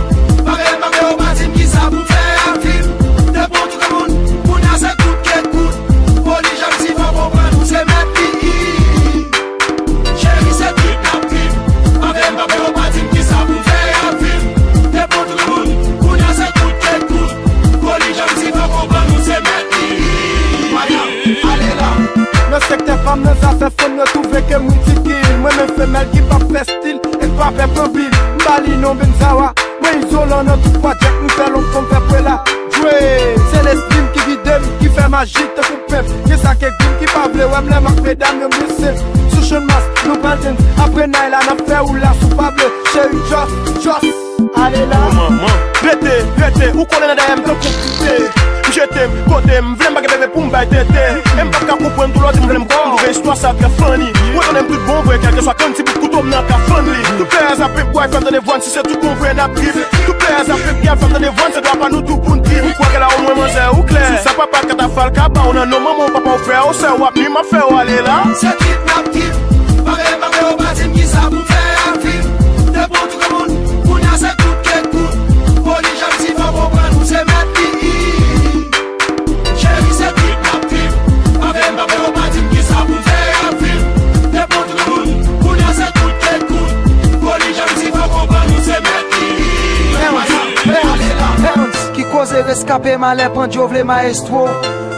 Pa vle, pa vle, ou pa di m kisa pou m fè ak trip. Depi w touke moun, kounye a se kout ke kout. Poli James, fò konprann, ou se mèt li. Cheri, se trip n ap trip. Pa vle, pa vle, ou pa di m kisa pou m fè ak trip. Depi w touke moun, kounye a se kout ke kout. Poli James, fò konprann, ou se mèt li. Maya, ale la. Nan sektè pa m, nan zafè fanm, yo twouve ke m ridikil. Mwen menm femèl ki p ap fè stil, e k pa pè pran bil. M ba li non Benzawa, mwen izolan nan tout pwojè, m fè long fanm fè pwela. Jwe, se lespri m ki gide m, ki fè maji tankou penp. Gen sa k egri m ki pa vle wè m lè m ak medam yo m vin senp. Sou Channmas, nou pral dance, apre Nayla, n ap fè ou la si w pa vle. Cheri, just, just. Ale la. Manman, rete, rete, ou konnen nan dèyè m tankou poupée. M jete m, kote m vle, m pa gen bebe pou m bay tete. E m p ap ka konprann tou lè w di m vle m kò m, m twouve istwa sa trè funny. Ou etone m tout bon vre, kèlkeswa kanntibou kouto m nan ka fann li. Tout players ap pimp boy, fè m tande vwàn, si se tout bon vre n ap trip. Tout players ap pimp gyal, fè m tande vwàn, se dwa pa nou tou pou n trip. Ou kwè ke la omwen manzè ou klè. Sou sa papa katafal ka ba w nan non manman w, papa w, frè w, sè w, ap ni m ap fè w ale la. Se trip n ap trip, pa vle, pa vle, ou pa di m kisa pou m fè ak trip. Depi w touke moun, kounye a se kout ke kout. Poli James, fò konprann, ou se mèt li. Cheri, se trip n ap trip. Pa vle, pa vle, ou pa di m kisa pou m fè ak trip. Depi w touke moun, kounye a se kout ke kout. Poli James, fò konprann, ou se mèt li. Bounce, bounce, bounce. Ki koze reskape malè pandye w vle maestro.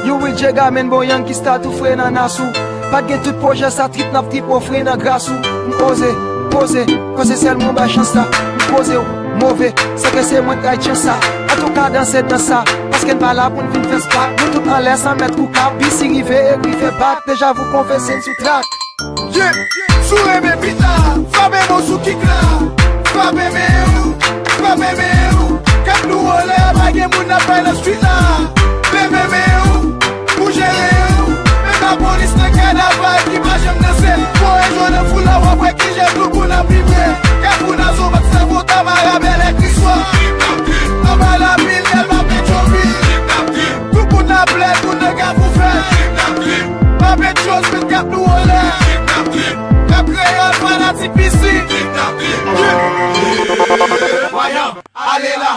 You will Jega men bon yang ki start ou fre nan nas ou. Pa t gen tout pwojè sa trip n ap trip ofri nan gras ou. M oze, poze, koze sèlman bay chans la. M koze w, move, se ke se mwen k ray chans sa. Antouka danse dans sa, paske n pa la pou n vin fè spak. Nou tout anlè san mèt kou kap, B C rive e rive bak. Deja vou konfese n sou trak. Yeah, si w renmen beat la, frape men w sou kick la. Frape men w, frape men w. Kap nou anlè, pa gen moun ap bay nan street la. Leve men w, bouje men w. Menm lapolis nan kanaval ki pa janm danse. Voye zye w nan foul la, w ap wè kijan tout moun ap vibre. Kafou Nazo, Max Lavota, Marabèl, Kriswa. Anba lapil, Dèlma, Petyonvil. Tout moun nan Plèn, moun nan Kafou Fèt. Pape Djòs, met kap nou anlè. Rap kreyòl, fanatik B C. Ale la.